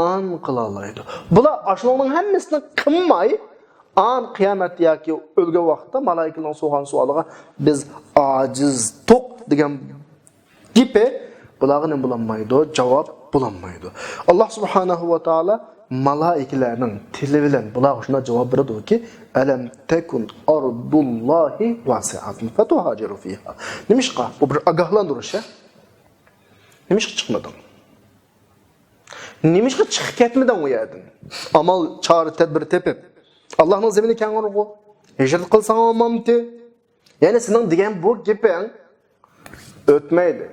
ئان قىلالايدۇ. بۇلار ئاشۇنىڭ ھەممىسىنى قىلماي، ئان قىيامەتتە ياكى ئۆلگەن ۋاقىتتا مالائىكىنىڭ سورىغان سوئالىغا بىز ئاجىزتۇق دېگەن گېپى بۇلارغا نېمە بولالمايدۇ؟ جاۋاب بولالمايدۇ. ئاللا سۇبھانەھۇ ۋە تائالا مالائىكىلەرنىڭ تىلى بىلەن بۇلارغا شۇنداق جاۋاب بېرىدۇكى، ئەلەم تەكۇن ئەردۇللاھى ۋاسىئەتەن فتۇھاجىرۇ فىھا. نېمىشقا؟ بۇ بىر ئاگاھلاندۇرۇش، ھە؟ نېمىشقا چىقمىدىڭ؟ نېمىشقا چىقىپ كەتمىدىڭ ئۇ يەردىن؟ ئامال، چارە، تەدبىر تېپىپ. ئاللانىڭ زېمىنى كەڭرىغۇ. ھىجرەت قىلساڭ بولمامتى؟ يەنى سېنىڭ دېگەن بۇ گېپىڭ ئۆتمەيدۇ.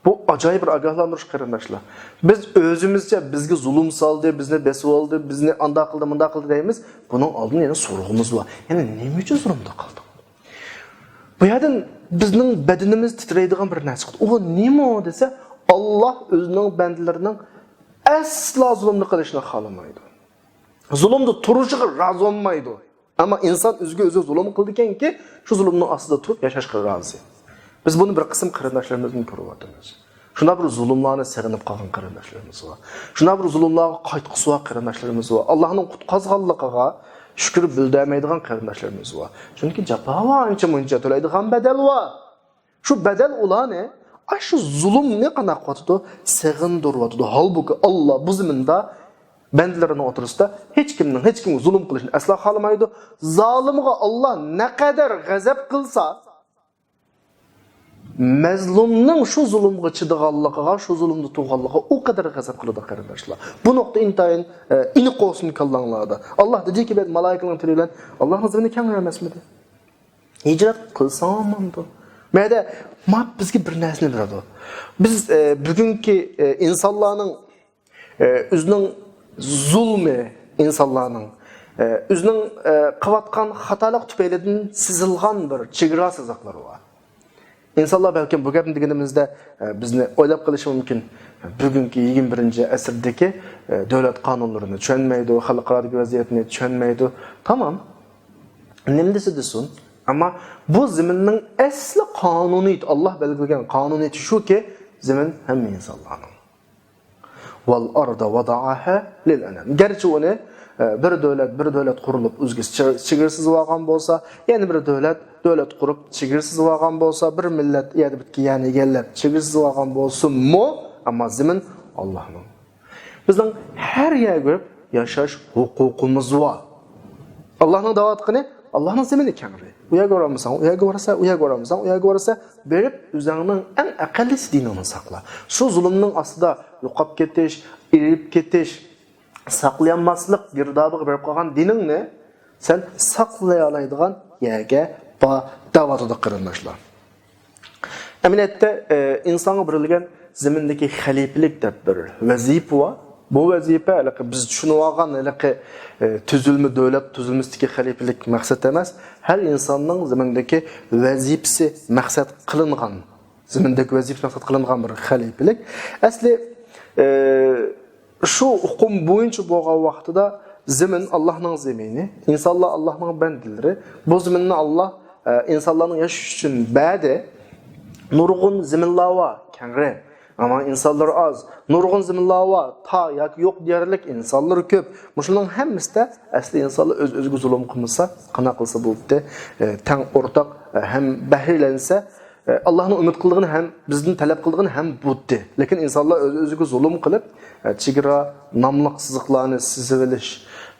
بۇ ئاجايىپ بىر ئاگاھلاندۇرۇش، قېرىنداشلار. بىز ئۆزىمىزچە بىزگە زۇلۇم سالدى، بىزنى بېسىۋالدى، بىزنى ئانداق قىلدى، مۇنداق قىلدى دەيمىز. بۇنىڭ ئالدىدا يەنە سورىغۇمىز بار. يەنى نېمە ئۈچۈن زۇلۇمدا قالدىڭ؟ بۇ يەردىن بىزنىڭ بەدىنىمىز تىترەيدىغان بىر نەرسە چىقتى. ئۇ نېمە دېسە، ئاللا ئۆزىنىڭ بەندىلىرىنىڭ ئەسلا زۇلۇمنى قىلىشىنى خالىمايدۇ. زۇلۇمدا تۇرۇشىغا رازى بولمايدۇ. ئەمما ئىنسان ئۆزىگە ئۆزى زۇلۇم قىلىدىكەنكى، شۇ زۇلۇمنىڭ ئاستىدا تۇرۇپ ياشاشقا رازى. بىز بۇنى بىر قىسىم قېرىنداشلىرىمىزدىن كۆرۈۋاتىمىز. شۇنداق بىر زۇلۇملارنى سېغىنىپ قالغان قېرىنداشلىرىمىز بار. شۇنداق بىر زۇلۇملارغا قايتقۇسى بار قېرىنداشلىرىمىز بار. ئاللانىڭ قۇتقازغانلىقىغا شۈكۈر بىلدۈرمەيدىغان قېرىنداشلىرىمىز بار. چۈنكى جاپا بار، ئانچە مۇنچە تۆلەيدىغان بەدەل بار. شۇ بەدەل ئۇلارنى، ئاشۇ زۇلۇمنى قانداق قىلىۋاتىدۇ؟ سېغىندۇرۇۋاتىدۇ. ھالبۇكى، ئاللا بۇ زېمىندا بەندىلىرىنىڭ ئوتتۇرىسىدا ھېچكىمنىڭ ھېچكىمگە زۇلۇم قىلىشىنى ئەسلا خالىمايدۇ. زالىمغا ئاللا نەقەدەر غەزەپ قىلسا، مەزلۇمنىڭ شۇ زۇلۇمغا چىدىغانلىقىغا، شۇ زۇلۇمدا تۇرغانلىقىغا ئۇ قەدەر غەزەپ قىلىدۇ، قېرىنداشلار. بۇ نۇقتا ئىنتايىن، ئە، ئېنىق بولسۇن كاللاڭلاردا. ئاللا دېدىكى، بەت مالائىكىنىڭ تىلى بىلەن، ئاللانىڭ زېمىنى كەڭ ئەمەسمىدى؟ ھىجرەت قىلساڭ بولامدۇ؟ مەدە، ما بىزگە بىر نەرسىنى بېرىدۇ. بىز، ئە، بۈگۈنكى، ئە، ئىنسانلارنىڭ، ئە، ئۆزىنىڭ زۇلمى، ئىنسانلارنىڭ، ئە، ئۆزىنىڭ، ئە، قىلىۋاتقان خاتالىق تۈپەيلىدىن سىزىلغان بىر چېگرا سىزىقلىرى بار. ئىنسانلار بەلكىم بۇ گەپنى دېگىنىمىزدە، ئە، بىزنى ئويلاپ قېلىشى مۇمكىن، بۈگۈنكى يىگىرمە بىرىنچى ئەسىردىكى، ئە، دۆلەت قانۇنلىرىنى چۈشەنمەيدۇ، خەلقئارادىكى ۋەزىيەتنى چۈشەنمەيدۇ. تامام. نېمە دېسە دېسۇن. ئەمما بۇ زېمىننىڭ ئەسلى قانۇنىيىتى، ئاللا بەلگىلىگەن قانۇنىيىتى شۇكى، زېمىن ھەممە ئىنسانلارنىڭ. ۋەل ئەرزە ۋەدەئەھا لىل ئەنام. گەرچە ئۇنى، ئە، بىر دۆلەت، بىر دۆلەت قۇرۇلۇپ ئۆزىگە چېگرا سىزىۋالغان بولسا، يەنە بىر دۆلەت، دۆلەت قۇرۇپ چېگرا سىزىۋالغان بولسا، بىر مىللەت يەنە بىر يەرنى ئىگىلەپ چېگرا سىزىۋالغان بولسىمۇ، ئەمما زېمىن ئاللانىڭ. بىزنىڭ ھەر يەرگە بېرىپ ياشاش ھوقۇقىمىز بار. ئاللانىڭ دەۋاتقىنى، ئاللانىڭ زېمىنى كەڭرى. ئۇ يەرگە بارالمىساڭ، ئۇ يەرگە بارىسەن، ئۇ يەرگە بارالمىساڭ، ئۇ يەرگە بارىسەن. بېرىپ ئۆزۈڭنىڭ ئەڭ ئەقەللىسى دىنىڭنى ساقلا. شۇ زۇلۇمنىڭ ئاستىدا يوقاپ كېتىش، ئېرىپ كېتىش، ساقلىيالماسلىق گىردابىغا بېرىپ قالغان دىنىڭنى سەن ساقلىيالايدىغان يەرگە بار دەۋاتىدۇ، قېرىنداشلار. ئەمەلىيەتتە، ئە، ئىنسانغا بېرىلگەن زېمىندىكى خەلىپىلىك دەپ بىر ۋەزىپە بار. بۇ ۋەزىپە ھېلىقى بىز چۈشىنىۋالغان ھېلىقى، ئە، تۈزۈلمە، دۆلەت تۈزۈلمىسىدىكى خەلىپىلىك مەقسەت ئەمەس. ھەر ئىنساننىڭ زېمىندىكى ۋەزىپىسى مەقسەت قىلىنغان، زېمىندىكى ۋەزىپىسى مەقسەت قىلىنغان بىر خەلىپىلىك. ئەسلى، ئە، شۇ ئۇقۇم بويىچە بولغان ۋاقتىدا زېمىن ئاللانىڭ زېمىنى، ئىنسانلار ئاللانىڭ بەندىلىرى. بۇ زېمىننى ئاللا، ئە، ئىنسانلارنىڭ ياشىشى ئۈچۈن بەردى. نۇرغۇن زېمىنلار بار، كەڭرى. ئەمما ئىنسانلار ئاز. نۇرغۇن زېمىنلار بار، تار ياكى يوق دېيەرلىك، ئىنسانلار كۆپ. مۇشۇنىڭ ھەممىسىدە ئەسلى ئىنسانلار ئۆز-ئۆزىگە زۇلۇم قىلمىسا، قانداق قىلسا بولاتتى؟ ئە، تەڭ ئورتاق، ئە، ھەم بەھرىلەنسە، ئاللانىڭ ئۈمىد قىلىدىغىنى ھەم بىزدىن تەلەپ قىلىدىغىنى ھەم بۇتتى. لېكىن ئىنسانلار ئۆز-ئۆزىگە زۇلۇم قىلىپ، چېگرا، ناملىق سىزىقلارنى سىزىۋېلىش،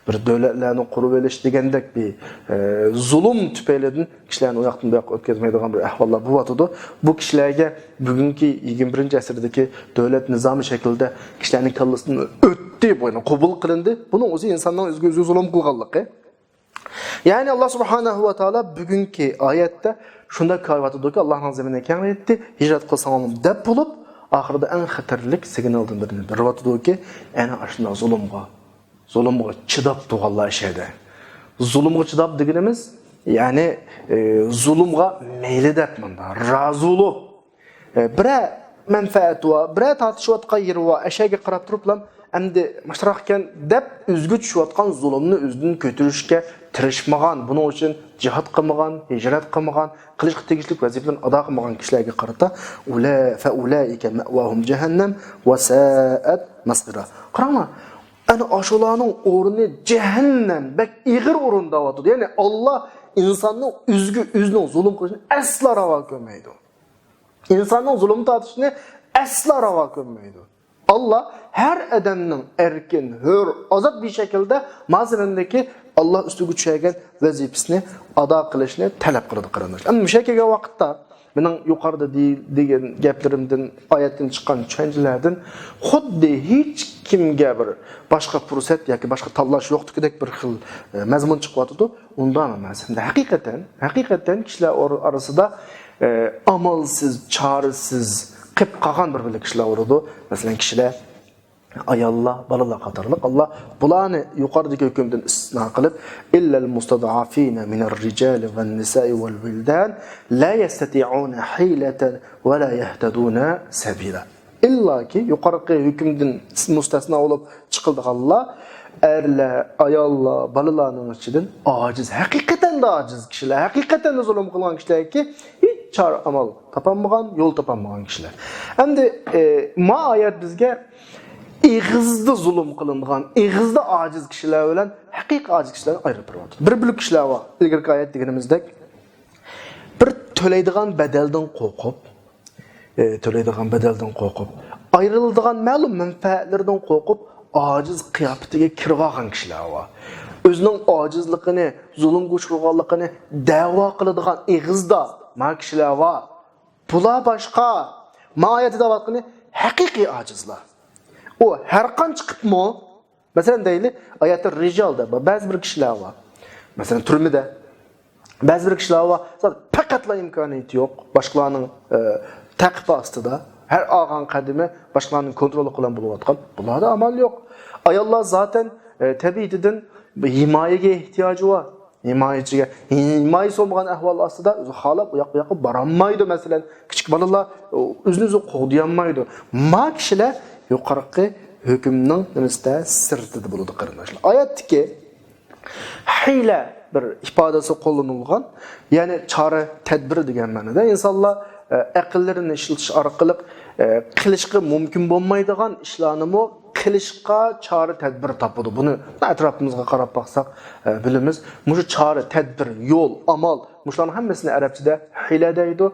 بىر دۆلەتلەرنى قۇرۇۋېلىش دېگەندەك بىر، زۇلۇم تۈپەيلىدىن كىشىلەرنى ئۇ ياقتىن بۇ ياققا ئۆتكۈزمەيدىغان بىر ئەھۋاللار بولۇۋاتىدۇ. بۇ كىشىلەرگە بۈگۈنكى يىگىرمە بىرىنچى ئەسىردىكى دۆلەت نىزامى شەكلىدە كىشىلەرنىڭ كاللىسىدىن ئۆتتى، بۇ يەنى قوبۇل قىلىندى. بۇنىڭ ئۆزى ئىنساننىڭ ئۆزىگە ئۆزى زۇلۇم قىلغانلىقى. يەنى، ئاللا سۇبھانەھۇ ۋە تائالا بۈگۈنكى ئايەتتە شۇنداق كۆرۈۋاتىدۇكى، ئاللانىڭ زېمىنى كەڭرەيتتى، ھىجرەت قىلساڭلار دەپ بولۇپ، ئاخىرىدا ئەڭ خەتەرلىك سىگنالدىن بىرىنى بېرىۋاتىدۇكى، ئەنە ئاشۇنداق زۇلۇمغا، زۇلۇمغا چىداپ تۇرغانلار ئىچىدە. زۇلۇمغا چىداپ دېگىنىمىز، يەنى، ئى، زۇلۇمغا مەيلى دەپ مۇنداق رازى بولۇپ، ئى، بىرەر مەنپەئەتى بار، بىرەر تارتىشىۋاتقان يېرى بار، ئەشەگە قاراپ تۇرۇپلا، ئەمدى ماشۇنداقكەن دەپ ئۆزىگە چۈشۈۋاتقان زۇلۇمنى ئۆزىدىن كۆتۈرۈشكە تىرىشمىغان، بۇنىڭ ئۈچۈن جىھاد قىلمىغان، ھىجرەت قىلمىغان، قىلىشقا تېگىشلىك ۋەزىپىلەرنى ئادا قىلمىغان كىشىلەرگە قارىتا، ئۇلە-، فەئۇلەئىكە مەئۋاھۇم جەھەننەم ۋە سائەت مەسىرا. قاراڭلار، ئەنە ئاشۇلارنىڭ ئورنى جەھەننەم، بەك ئېغىر ئورۇن دەۋاتىدۇ. يەنى ئاللا ئىنساننىڭ ئۆزىگە ئۆزىنىڭ زۇلۇم قىلىشىنى ئەسلا راۋا كۆرمەيدۇ. ئىنساننىڭ زۇلۇم تارتىشىنى ئەسلا راۋا كۆرمەيدۇ. ئاللا ھەر ئادەمنىڭ ئەركىن، ھۆر، ئازاد بىر شەكىلدە مازىرىندىكى ئاللا ئۈستىگە چۈشەرگەن ۋەزىپىسىنى ئادا قىلىشنى تەلەپ قىلىدۇ، قېرىنداشلار. ئەمما مۇشۇ يەرگە كەلگەن ۋاقىتتا مېنىڭ يۇقىرىدا دېي-، دېگەن گەپلىرىمدىن، ئايەتتىن چىققان چۈشەنچىلەردىن خۇددى ھېچكىمگە بىر باشقا پۇرسەت ياكى باشقا تاللاش يوقتىكىدەك بىر خىل، ئە، مەزمۇن چىقىۋاتىدۇ. ئۇنداق ئەمەس. ھەمدە ھەقىقەتەن، ھەقىقەتەن كىشىلەر ئور-، ئارىسىدا، ئە، ئامالسىز، چارىسىز قېلىپ قالغان بىر-بىرلىك كىشىلەر بولىدۇ. مەسىلەن، كىشىلەر ئاياللار، بالىلار قاتارلىق، ئاللا بۇلارنى يۇقىرىدىكى ھۆكۈمدىن ئىستىسنا قىلىپ، إلا المستضعفين من الرجال والنساء والولدان لا يستطيعون حيلة ولا يهتدون سبيلا. ئىللاكى يۇقىرىقى ھۆكۈمدىن مۇستەسنا بولۇپ چىقىلىدىغانلار ئەرلەر، ئاياللار، بالىلارنىڭ ئىچىدىن ئاجىز، ھەقىقەتەندە ئاجىز كىشىلەر، ھەقىقەتەندە زۇلۇم قىلغان كىشىلەركى ھېچ چارە ئامال تاپالمىغان، يول تاپالمىغان كىشىلەر. ئەمدى، ئە، ما ئايەت بىزگە ئېغىزدا زۇلۇم قىلىنغان، ئېغىزدا ئاجىز كىشىلەر بىلەن ھەقىقىي ئاجىز كىشىلەرنى ئايرىپ بېرىۋاتىدۇ. بىر بۆلەك كىشىلەر بار. ئىلگىرىكى ئايەت دېگىنىمىزدەك، بىر تۆلەيدىغان بەدەلدىن قورقۇپ، ئى، تۆلەيدىغان بەدەلدىن قورقۇپ، ئايرىلىدىغان مەلۇم مەنپەئەتلىرىدىن قورقۇپ، ئاجىز قىياپىتىگە كىرىۋالغان كىشىلەر بار. ئۆزىنىڭ ئاجىزلىقىنى، زۇلۇمغا ئۇچرىغانلىقىنى دەۋا قىلىدىغان ئېغىزدا ما كىشىلەر بار. بۇلار باشقا. ما ئايەتتە دەۋاتقىنى ھەقىقىي ئاجىزلار. ئۇ ھەر قانچە قىپمۇ، مەسىلەن، دەيلى، ئايەتتە رىجال دەپ بار، بەزى بىر كىشىلەر بار. مەسىلەن، تۈرمىدە بەزى بىر كىشىلەر بار، پەقەتلا ئىمكانىيىتى يوق، باشقىلارنىڭ، ئە، تەقىپى ئاستىدا، ھەر ئالغان قەدىمى باشقىلارنىڭ كونترولى بىلەن بولۇۋاتقان. بۇلاردا ئامال يوق. ئاياللار زاتەن، ئە، تەبىئىتىدىن ھىمايىگە ئېھتىياجى بار. ھىمايىچىگە، ھىمايىسى بولمىغان ئەھۋال ئاستىدا ئۆزى خالاپ ئۇ ياق بۇ ياققا بارالمايدۇ. مەسىلەن، كىچىك بالىلار ئۆزىنى ئۆزى قوغدىيالمايدۇ. ما كىشىلەر يۇقىرىقى ھۆكۈمنىڭ نېمىسىدە، سىرتىدا بولىدۇ، قېرىنداشلار. ئايەتتىكى ھىيلە بىر ئىپادىسى قوللىنىلغان، يەنى چارە تەدبىر دېگەن مەنىدە. ئىنسانلار، ئە، ئەقىللىرىنى ئىشلىتىش ئارقىلىق، ئە، قىلىشقا مۇمكىن بولمايدىغان ئىشلارنىمۇ قىلىشقا چارە تەدبىر تاپىدۇ. بۇنى ئەتراپىمىزغا قاراپ باقساق، ئە، بىلىمىز. مۇشۇ چارە تەدبىر، يول، ئامال، مۇشۇلارنىڭ ھەممىسىنى ئەرەبچىدە ھىيلە دەيدۇ.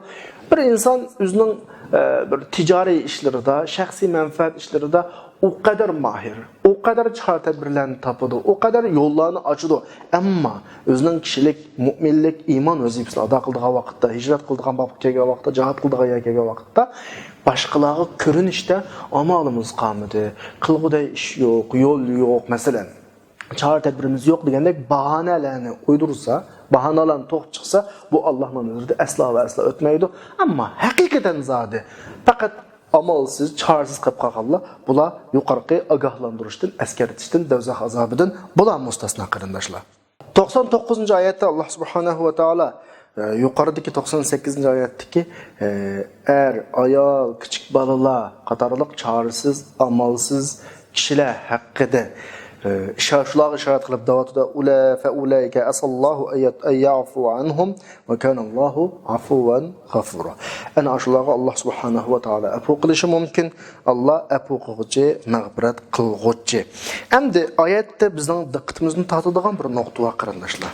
بىر ئىنسان ئۆزىنىڭ، ئە، بىر تىجارىي ئىشلىرىدا، شەخسىي مەنپەئەت ئىشلىرىدا ئۇ قەدەر ماھىر، ئۇ قەدەر چارە تەدبىرلەرنى تاپىدۇ، ئۇ قەدەر يوللارنى ئاچىدۇ. ئەمما ئۆزىنىڭ كىشىلىك، مۇئمىنلىك، ئىمان ۋەزىپىسىنى ئادا قىلىدىغان ۋاقىتتا، ھىجرەت قىلىدىغان بابقا كەلگەن ۋاقىتتا، جىھاد قىلىدىغان يەرگە كەلگەن ۋاقىتتا باشقىلارغا كۆرۈنۈشتە ئامالىمىز قالمىدى، قىلغۇدەك ئىش يوق، يول يوق، مەسىلەن. چارە تەدبىرىمىز يوق دېگەندەك باھانەلەرنى ئويدۇرسا، باھانىلەرنى توقۇپ چىقسا، بۇ ئاللانىڭ نەزىرىدە ئەسلا ۋە ئەسلا ئۆتمەيدۇ. ئەمما ھەقىقەتەن زادى پەقەت ئامالسىز، چارىسىز قېلىپ قالغانلار، بۇلار يۇقىرىقى ئاگاھلاندۇرۇشتىن، ئەسكەرتىشتىن، دوزاخ ئازابىدىن بۇلار مۇستەسنا، قېرىنداشلار. توقسان توققۇزىنچى ئايەتتە ئاللا سۇبھانەھۇ ۋە تائالا، ئە، يۇقىرىدىكى توقسان سەككىزىنچى ئايەتتىكى، ئە، ئەر، ئايال، كىچىك بالىلار قاتارلىق چارىسىز، ئامالسىز كىشىلەر ھەققىدە، ئە، ئىشا-، شۇلارغا ئىشارەت قىلىپ دەۋاتىدۇ. ئۇلە-، فەئۇلەئىكە ئەسەللاھۇ ئەن يەت-، ئەن يەئفۇ ئەنھۇم ۋە كانەللاھۇ ئەفۇۋەن غەفۇرا. ئەنە ئاشۇلارغا ئاللا سۇبھانەھۇ ۋە تائالا ئەپۇ قىلىشى مۇمكىن. ئاللا ئەپۇ قىلغۇچى، مەغپىرەت قىلغۇچى. ئەمدى ئايەتتە بىزنىڭ دىققىتىمىزنى تارتىدىغان بىر نۇقتا بار، قېرىنداشلار.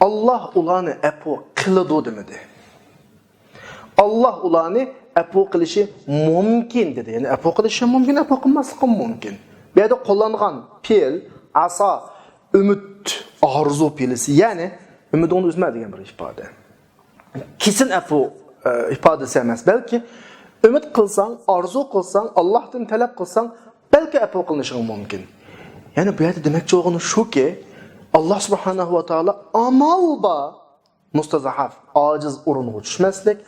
ئاللا ئۇلارنى ئەپۇ قىلىدۇ دېمىدى. ئاللا ئۇلارنى ئەپۇ قىلىشى مۇمكىن دېدى. يەنى ئەپۇ قىلىشى مۇمكىن، ئەپۇ قىلماسلىقى مۇمكىن. بۇ يەردە قوللانغان پېئىل، ئاسا، ئۈمىد، ئارزۇ پېئىلى. يەنى ئۈمىدىڭنى ئۈزمە دېگەن بىر ئىپادە. كېسىن ئەپۇ، ئە، ئىپادىسى ئەمەس، بەلكى ئۈمىد قىلساڭ، ئارزۇ قىلساڭ، ئاللاھتىن تەلەپ قىلساڭ، بەلكى ئەپۇ قىلىنىشىڭ مۇمكىن. يەنى بۇ يەردە دېمەكچى بولغىنى شۇكى، ئاللا سۇبھانەھۇ ۋە تائالا ئامال بار مۇستەزئەف، ئاجىز ئورۇنغا چۈشمەسلىك،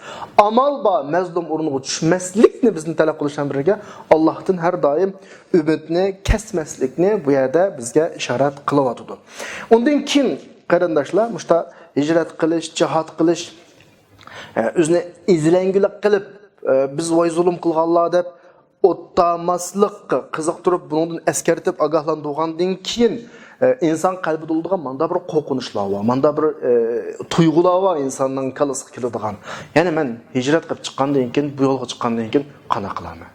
ئامال بار مەزلۇم ئورۇنغا چۈشمەسلىكنى بىزدىن تەلەپ قىلىش بىلەن بىرگە، ئاللاھتىن ھەر دائىم ئۈمىدنى كەسمەسلىكنى بۇ يەردە بىزگە ئىشارەت قىلىۋاتىدۇ. ئۇندىن كېيىن قېرىنداشلار، مۇشتا ھىجرەت قىلىش، جىھاد قىلىش، ئە، ئۆزىنى ئېزىلەڭگۈلۈك قىلىپ، ئە، بىز ۋاي زۇلۇم قىلغانلار دەپ ئوتتاماسلىققا قىزىقتۇرۇپ، بۇنىڭدىن ئەسكەرتىپ، ئاگاھلاندۇرغاندىن كېيىن، ئە، ئىنسان قەلبىدە بولىدىغان ماندا بىر قورقۇنچلار بار، ماندا بىر، ئە، تۇيغۇلار بار ئىنساننىڭ كاللىسىغا كېلىدىغان. يەنى مەن ھىجرەت قىلىپ چىققاندىن كېيىن، بۇ يولغا چىققاندىن كېيىن قانداق قىلارمەن؟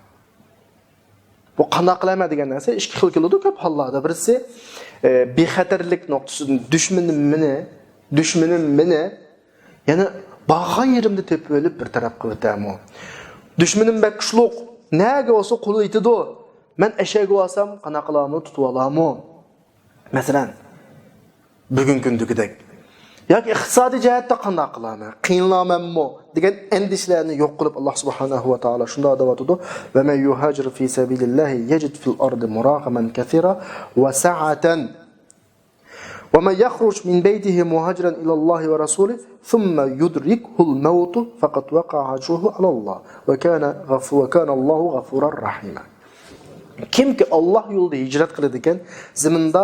بۇ قانداق قىلارمەن دېگەن نەرسە ئىككى خىل كېلىدۇ كۆپ ھاللاردا. بىرسى، ئە، بىخەتەرلىك نۇقتىسىدىن دۈشمىنىم مېنى، دۈشمىنىم مېنى، يەنى بارغان يېرىمدە تېپىۋېلىپ بىر تەرەپ قىلىۋېتەرمۇ؟ دۈشمىنىم بەك كۈچلۈك، نەگە بولسا قولى يېتىدۇ. مەن ئەشەگە بارسام قانداق قىلارمۇ، تۇتۇۋالارمۇ؟ مەسىلەن، بۈگۈنكى كۈندىكىدەك. ياكى ئىقتىسادىي جەھەتتە قانداق قىلارمەن؟ قىينىلارمەنمۇ؟ دېگەن ئەندىشىلەرنى يوق قىلىپ، ئاللا سۇبھانەھۇ ۋە تائالا شۇنداق دەۋاتىدۇ: «وَمَنْ يُهَاجِرْ فِي سَبِيلِ اللَّهِ يَجِدْ فِي الْأَرْضِ مُرَاغَمًا كَثِيرًا وَسَعَةً وَمَنْ يَخْرُجْ مِنْ بَيْتِهِ مُهَاجِرًا إِلَى اللَّهِ وَرَسُولِهِ ثُمَّ يُدْرِكْهُ الْمَوْتُ فَقَدْ وَقَعَ أَجْرُهُ عَلَى اللَّهِ وَكَانَ غَفُ-، وَكَانَ اللَّهُ غَفُورًا رَحِيمًا.» كىمكى ئاللا يولىدا ھىجرەت قىلىدىكەن، زېمىندا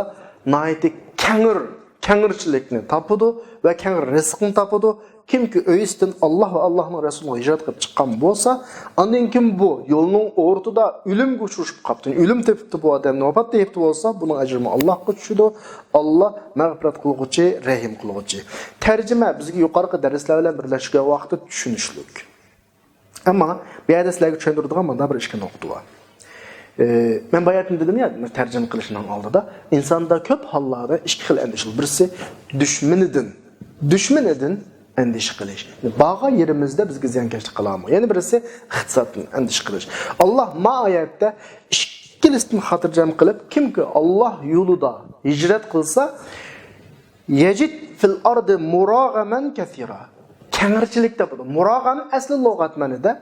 ناھايىتى كەڭرى، كەڭرىچىلىكنى تاپىدۇ ۋە كەڭرى رىزقنى تاپىدۇ. كىمكى ئۆيىسىدىن ئاللا ۋە ئاللانىڭ رەسۇلىغا ھىجرەت قىلىپ چىققان بولسا، ئاندىن كېيىن بۇ يولنىڭ ئورتىدا ئۆلۈمگە ئۇچرىشىپ قاپتۇ، ئۆلۈم تېپىپتۇ بۇ ئادەمنى، ۋاپات تېپىپتۇ بولسا، بۇنىڭ ئەجرىمۇ ئاللاغا چۈشىدۇ. ئاللا مەغپىرەت قىلغۇچى، رەھىم قىلغۇچى. تەرجىمە بىزگە يۇقىرىقى دەرسلەر بىلەن بىرلەشكەن ۋاقىتتا چۈشىنىشلىك. ئەمما بۇ يەردە سىلەرگە چۈشەندۈرىدىغان مانا بىر ئىككى نۇقتا بار. ئە، مەن باياتىن دېدىم يا، تەرجىمە قىلىشنىڭ ئالدىدا ئىنساندا كۆپ ھاللاردا ئىككى خىل ئەندىشە بولىدۇ. بىرسى دۈشمىنىدىن، دۈشمىنىدىن ئەندىشە قىلىش. بارغان يېرىمىزدە بىزگە زىيانكەشلىك قىلارمۇ؟ يەنە بىرسى ئىقتىسادتىن ئەندىشە قىلىش. ئاللا ما ئايەتتە ئىككىلىسىدىن خاتىرجەم قىلىپ، كىمكى ئاللا يولىدا ھىجرەت قىلسا، يەجىد فىل ئەردى مۇراغەمەن كەسىرا. كەڭرىچىلىك تاپىدۇ. مۇراغەم ئەسلى لۇغەت مەنىدە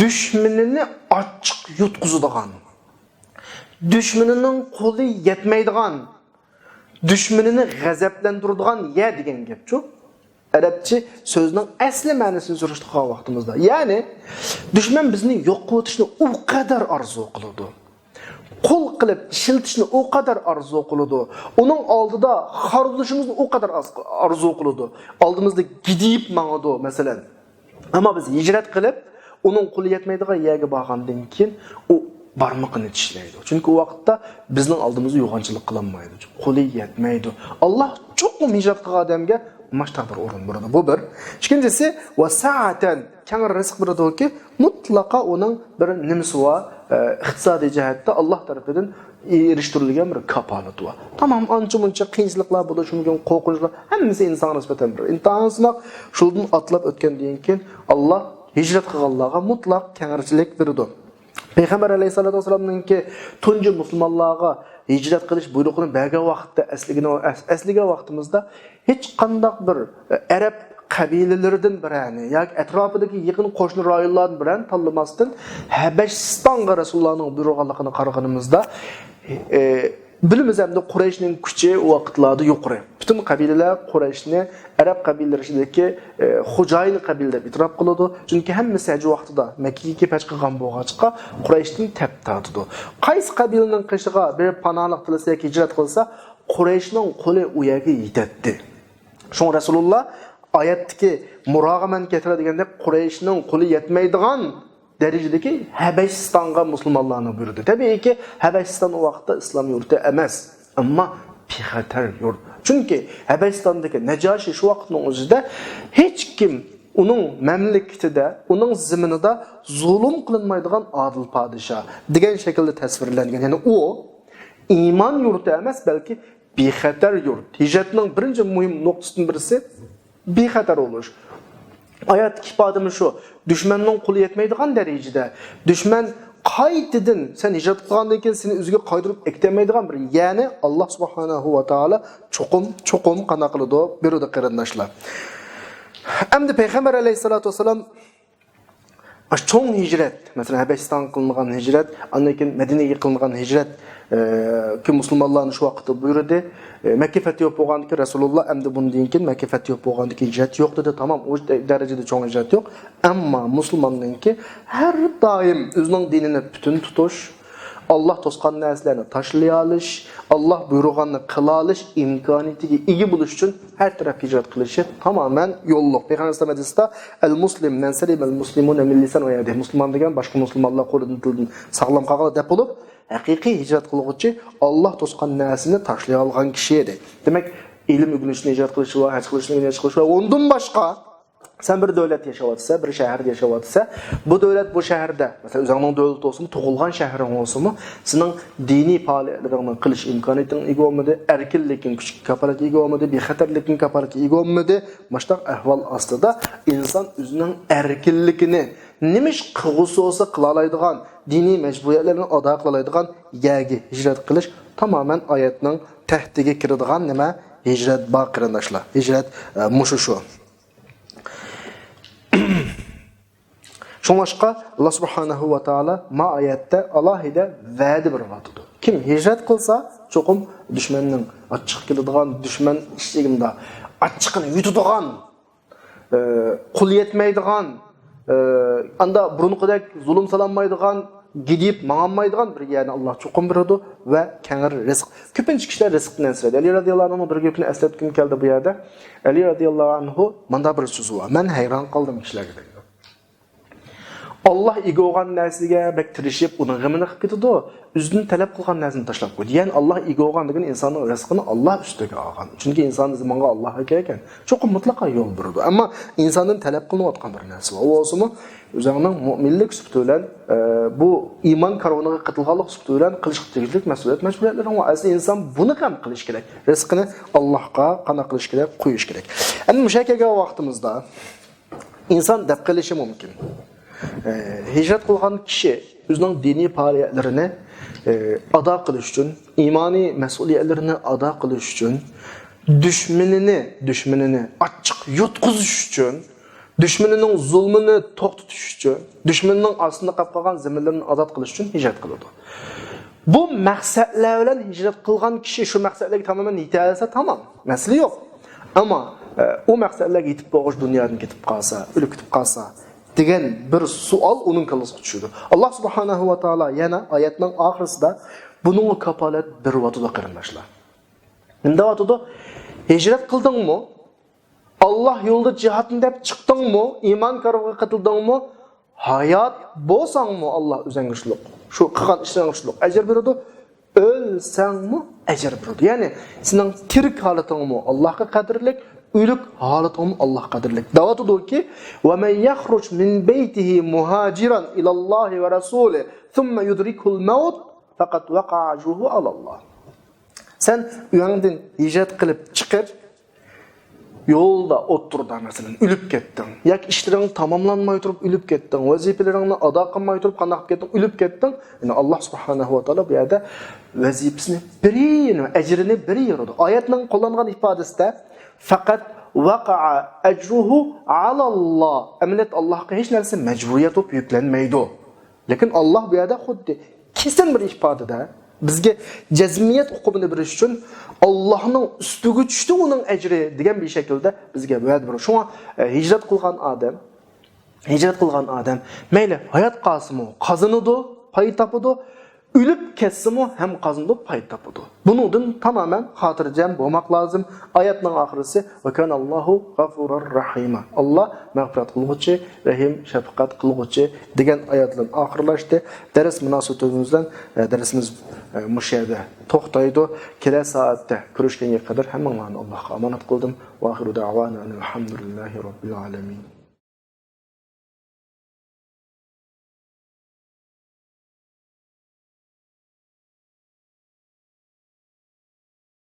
دۈشمىنىنى ئاچچىق يۇتقۇزىدىغان، دۈشمىنىنىڭ قولى يەتمەيدىغان، دۈشمىنىنى غەزەپلەندۈرىدىغان يە دېگەن گەپچۇ. ئەرەبچە سۆزنىڭ ئەسلى مەنىسىنى سۈرۈشتۈرگەن ۋاقتىمىزدا. يەنى، دۈشمەن بىزنى يوق قىلىۋېتىشنى ئۇ قەدەر ئارزۇ قىلىدۇ. قۇل قىلىپ ئىشلىتىشنى ئۇ قەدەر ئارزۇ قىلىدۇ. ئۇنىڭ ئالدىدا خار بولۇشىمىزنى ئۇ قەدەر ئاز-، ئارزۇ قىلىدۇ. ئالدىمىزدا گىدىيىپ ماڭىدۇ، مەسىلەن. ئەمما بىز ھىجرەت قىلىپ، ئۇنىڭ قولى يەتمەيدىغان يەرگە بارغاندىن كېيىن، ئۇ بارمىقىنى چىشلەيدۇ. چۈنكى ئۇ ۋاقىتتا بىزنىڭ ئالدىمىزدا يوغانچىلىق قىلالمايدۇ. قولى يەتمەيدۇ. ئاللا چوقۇم ھىجرەت قىلغان ئادەمگە ماشتاق بىر ئورۇن بېرىدۇ. بۇ بىر. ئىككىنچىسى، ۋە سائەتەن، كەڭرى رىزىق بېرىدۇكى، مۇتلەقا ئۇنىڭ بىر نېمىسى بار، ئە، ئىقتىسادىي جەھەتتە ئاللا تەرىپىدىن ئېرىشتۈرۈلگەن بىر كاپالىتى بار. تامام، ئانچە-مۇنچە قىيىنچىلىقلار بولۇشى مۇمكىن، قورقۇنچلار، ھەممىسى ئىنسانغا نىسبەتەن بىر ئىمتىھان سىناق. شۇندىن ئاتلاپ ئۆتكەندىن كېيىن، ئاللا ھىجرەت قىلغانلارغا مۇتلەق كەڭرىچىلىك بېرىدۇ. پەيغەمبەر ئەلەيھىسسالاتۇ ۋەسسالامنىڭكى تۇنجى مۇسۇلمانلارغا ھىجرەت قىلىش بۇيرۇقىنى بەرگەن ۋاقىتتا ئەسلىگىنى، ئەس-، ئەسلىگەن ۋاقتىمىزدا ھېچقانداق بىر ئەرەب قەبىلىلىرىدىن بىرەرنى ياكى ئەتراپىدىكى يېقىن قوشنا رايونلاردىن بىرەرنى تاللىماستىن، ھەبەشىستانغا رەسۇلۇللانىڭ بۇيرۇغانلىقىنى قارىغىنىمىزدا، ئە، بىلىمىز ئەمدى قۇرەيشنىڭ كۈچى ئۇ ۋاقىتلاردا يۇقىرى. پۈتۈن قەبىلىلەر قۇرەيشنى ئەرەب قەبىلىلىرى ئىچىدىكى، ئە، خوجايىن قەبىلە دەپ ئېتىراپ قىلىدۇ. چۈنكى ھەممىسى ھەج ۋاقتىدا مەككىگە كېلىپ ھەج قىلغان بولغاچقا، قۇرەيشتىن تەپ تارتىدۇ. قايسى قەبىلىنىڭ قېشىغا بېرىپ پاناھلىق تىلىسە ياكى ھىجرەت قىلسا، قۇرەيشنىڭ قولى ئۇ يەرگە يېتەتتى. شۇڭا رەسۇلۇللا ئايەتتىكى مۇراغىمەن كەسىرا دېگەندەك قۇرەيشنىڭ قولى يەتمەيدىغان دەرىجىدىكى ھەبەشىستانغا مۇسۇلمانلارنى بۇيرۇدى. تەبىئىيكى، ھەبەشىستان ئۇ ۋاقىتتا ئىسلام يۇرتى ئەمەس، ئەمما بىخەتەر يۇرت. چۈنكى ھەبەشىستاندىكى نەجاشى شۇ ۋاقىتنىڭ ئۆزىدە ھېچكىم ئۇنىڭ مەملىكىتىدە، ئۇنىڭ زېمىنىدا زۇلۇم قىلىنمايدىغان ئادىل پادىشاھ دېگەن شەكىلدە تەسۋىرلەنگەن. يەنى ئۇ ئىمان يۇرتى ئەمەس، بەلكى بىخەتەر يۇرت. ھىجرەتنىڭ بىرىنچى مۇھىم نۇقتىسىدىن بىرسى بىخەتەر بولۇش. ئايەتتىكى ئىپادىمۇ شۇ. دۈشمەننىڭ قولى يەتمەيدىغان دەرىجىدە، دۈشمەن قايتىدىن سەن ھىجرەت قىلغاندىن كېيىن سېنى ئۆزىگە قايتۇرۇپ ئەكېتەلمەيدىغان بىر يەرنى ئاللا سۇبھانەھۇ ۋە تائالا چوقۇم، چوقۇم قانداق قىلىدۇ؟ بېرىدۇ، قېرىنداشلار. ئەمدى پەيغەمبەر ئەلەيھىسسالاتۇ ۋەسسالام ئاشۇ چوڭ ھىجرەت، مەسىلەن، ھەبەشىستانغا قىلىنغان ھىجرەت، ئاندىن كېيىن مەدىنىگە قىلىنغان ھىجرەت، ئە، كى مۇسۇلمانلارنى شۇ ۋاقىتتا بۇيرۇدى. ئە، مەككە فەتھى بولۇپ بولغاندىن كېيىن رەسۇلۇللا ئەمدى بۇندىن كېيىن مەككە فەتھى بولۇپ بولغاندىن كېيىن ھىجرەت يوق دېدى. تامام، ئۇ دەرىجىدە چوڭ ھىجرەت يوق. ئەمما مۇسۇلماننىڭكى ھەر دائىم ئۆزىنىڭ دىنىنى پۈتۈن تۇتۇش، ئاللاھ توسقان نەرسىلەرنى تاشلىيالىش، ئاللاھ بۇيرۇغاننى قىلالىش ئىمكانىيىتىگە ئىگە بولۇش ئۈچۈن ھەر تەرەپ ھىجرەت قىلىشى تامامەن يوللۇق. پەيغەمبەر ئەلەيھىسسالام ھەدىسىدە، «المسلم من سلم المسلمون من لسانه ويده»، مۇسۇلمان دېگەن باشقا مۇسۇلمانلار قولىدىن، تىلىدىن ساغلام قالغان دەپ بولۇپ، ھەقىقىي ھىجرەت قىلغۇچى ئاللاھ توسقان نەرسىنى تاشلىيالىغان كىشى دەيدۇ. دېمەك، ئىلىم ئۆگىنىشنى ھىجرەت قىلىش بار، ھەج قىلىشنى ھىجرەت قىلىش بار. ئۇندىن باشقا، سەن بىر دۆلەتتە ياشاۋاتىسەن، بىر شەھەردە ياشاۋاتىسەن، بۇ دۆلەت، بۇ شەھەردە، مەسىلەن، ئۆزۈڭنىڭ دۆلىتى بولسىمۇ، تۇغۇلغان شەھىرىڭ بولسىمۇ، سېنىڭ دىنىي پائالىيەتلىرىڭنى قىلىش ئىمكانىيىتىڭ ئىگە بولمىدى، ئەركىنلىكىڭ كۈچكە كاپالەتكە ئىگە بولمىدى، بىخەتەرلىكىڭ كاپالەتكە ئىگە بولمىدى. مۇشۇنداق ئەھۋال ئاستىدا ئىنسان ئۆزىنىڭ ئەركىنلىكىنى، نېمە ئىش قىلغۇسى بولسا قىلالايدىغان، دىنىي مەجبۇرىيەتلەرنى ئادا قىلالايدىغان يەرگە ھىجرەت قىلىش تامامەن ئايەتنىڭ تەھتىگە كىرىدىغان نېمە، ھىجرەت بار، قېرىنداشلار. ھىجرەت، ئە، مۇشۇ شۇ. شۇڭلاشقا، ئاللاھ سۇبھانەھۇ ۋە تائالا ما ئايەتتە ئالاھىدە ۋەدە بېرىۋاتىدۇ. كىم ھىجرەت قىلسا، چوقۇم دۈشمەننىڭ ئاچچىقى كېلىدىغان، دۈشمەن ئىشلىگىنىدا ئاچچىقىنى يۇتىدىغان، ئە، قول يەتمەيدىغان، ئە، ئاندا بۇرۇنقىدەك زۇلۇم سالالمايدىغان، گىدىيىپ ماڭالمايدىغان بىر يەرنى ئاللاھ چوقۇم بېرىدۇ ۋە كەڭرى رىزىق. كۆپىنچە كىشىلەر رىزىقتىن ئەنسىرەيدۇ. ئەلى رەزىياللاھۇ ئەنھۇنىڭ بىر گېپىنى ئەسلەتكۈم كەلدى بۇ يەردە. ئەلى رەزىياللاھۇ ئەنھۇ مۇنداق بىر سۆزى بار، مەن ھەيران قالدىم كىشىلەرگە دەيدۇ. ئاللاھ ئىگە بولغان نەرسىگە بەك تىرىشىپ، ئۇنىڭ غېمىنى قىلىپ كېتىدۇ، ئۆزىدىن تەلەپ قىلغان نەرسىنى تاشلاپ قويىدۇ. يەنى ئاللاھ ئىگە بولغان دېگىنى ئىنساننىڭ رىزقىنى ئاللاھ ئۈستىگە ئالغان. چۈنكى ئىنسان زېمىنغا ئاللاھ ئىگە ئىكەن، چوقۇم مۇتلەقا يول بېرىدۇ. ئەمما ئىنساندىن تەلەپ قىلىنىۋاتقان بىر نەرسە بار. ئۇ بولسىمۇ ئۆزۈڭنىڭ مۆمىنلىك سۈپىتى بىلەن، ئە، بۇ ئىمان كارۋىنىغا قېتىلغانلىق سۈپىتى بىلەن قىلىشقا تېگىشلىك مەسئۇلىيەت مەجبۇرىيەتلىرىڭ بار. ئەسلى ئىنسان بۇنى ھەم قىلىشى كېرەك. رىزقىنى ئاللاھقا قانداق قىلىش كېرەك؟ قويۇش كېرەك. ئەمدى مۇشۇ يەرگە كەلگەن ۋاقتىمىزدا، ئىنسان دەپ قېلىشى مۇمكىن. ئە، ھىجرەت قىلغان كىشى ئۆزىنىڭ دىنىي پائالىيەتلىرىنى، ئە، ئادا قىلىش ئۈچۈن، ئىمانىي مەسئۇلىيەتلىرىنى ئادا قىلىش ئۈچۈن، دۈشمىنىنى، دۈشمىنىنى ئاچچىق يۇتقۇزۇش ئۈچۈن، دۈشمىنىنىڭ زۇلمىنى توختىتىش ئۈچۈن، دۈشمىنىنىڭ ئاستىدا قاپقالغان زېمىنلىرىنى ئازاد قىلىش ئۈچۈن ھىجرەت قىلىدۇ. بۇ مەقسەتلەر بىلەن ھىجرەت قىلغان كىشى شۇ مەقسەتلەرگە تامامەن يېتەلىسە تامام، مەسىلە يوق. ئەمما، ئە، ئۇ مەقسەتلەرگە يېتىپ بولغۇچە دۇنيادىن كېتىپ قالسا، ئۆلۈپ كېتىپ قالسا دېگەن بىر سوئال ئۇنىڭ كاللىسىغا چۈشىدۇ. ئاللاھ سۇبھانەھۇ ۋە تائالا يەنە ئايەتنىڭ ئاخىرىسىدا بۇنىڭغا كاپالەت بېرىۋاتىدۇ، قېرىنداشلار. نېمە دەۋاتىدۇ؟ ھىجرەت قىلدىڭمۇ؟ ئاللاھ يولىدا جىھادنى دەپ چىقتىڭمۇ؟ ئىمان كارۋىغا قېتىلدىڭمۇ؟ ھايات بولساڭمۇ ئاللاھ ئۆزۈڭگە شۇلۇق، شۇ قىلغان ئىشلىرىڭغا شۇلۇق ئەجىر بېرىدۇ. ئۆلسەڭمۇ ئەجىر بېرىدۇ. يەنى سېنىڭ تىرىك ھالىتىڭمۇ ئاللاھقا قەدىرلىك، ئۆلۈك ھالىتىڭمۇ ئاللاھقا قەدىرلىك. دەۋاتىدۇكى، ومن يخرج من بيته مهاجرا إلى الله ورسوله ثم يدركه الموت فقد وقع أجره على الله. سەن ئۆيۈڭدىن ھىجرەت قىلىپ چىقىپ، يولدا ئوتتۇرىدا، مەسىلەن، ئۆلۈپ كەتتىڭ ياكى ئىشلىرىڭ تاماملانماي تۇرۇپ ئۆلۈپ كەتتىڭ، ۋەزىپىلىرىڭنى ئادا قىلماي تۇرۇپ قانداق قىلىپ كەتتىڭ؟ ئۆلۈپ كەتتىڭ. يەنى ئاللاھ سۇبھانەھۇ ۋە تائالا بۇ يەردە ۋەزىپىسىنى بىرى، ئەجرىنى بىرى بېرىدۇ. ئايەتنىڭ قوللانغان ئىپادىسىدە، فقد وقع أجره على الله. ئەمەلىيەتتە ئاللاھقا ھېچ نەرسە مەجبۇرىيەت بولۇپ يۈكلەنمەيدۇ. لېكىن ئاللاھ بۇ يەردە خۇددى كېسىم بىر ئىپادىدە بىزگە جەزمىيەت ئۇقۇمىنى بېرىش ئۈچۈن، ئاللاھنىڭ ئۈستىگە چۈشتى ئۇنىڭ ئەجرى دېگەن بىر شەكىلدە بىزگە ۋەدە بېرىدۇ. شۇڭا، ئە، ھىجرەت قىلغان ئادەم، ھىجرەت قىلغان ئادەم مەيلى ھايات قالسىمۇ قازىنىدۇ، پايدا تاپىدۇ، ئۆلۈپ كەتسىمۇ ھەم قازىنىدۇ، پايدا تاپىدۇ. بۇنىڭدىن تامامەن خاتىرجەم بولماق لازىم. ئايەتنىڭ ئاخىرىسى، وكان الله غفورا رحيما. ئاللاھ مەغپىرەت قىلغۇچى، رەھىم، شەپقەت قىلغۇچى دېگەن ئايەت بىلەن ئاخىرلاشتى. دەرس مۇناسىۋىتى بىلەن، ئە، دەرسىمىز، ئە، مۇشۇ يەردە توختايدۇ. كېلەر سائەتتە كۆرۈشكەنگە قەدەر ھەممىڭلارنى ئاللاھقا ئامانەت قىلدىم. وآخر دعوانا أن الحمد لله رب العالمين.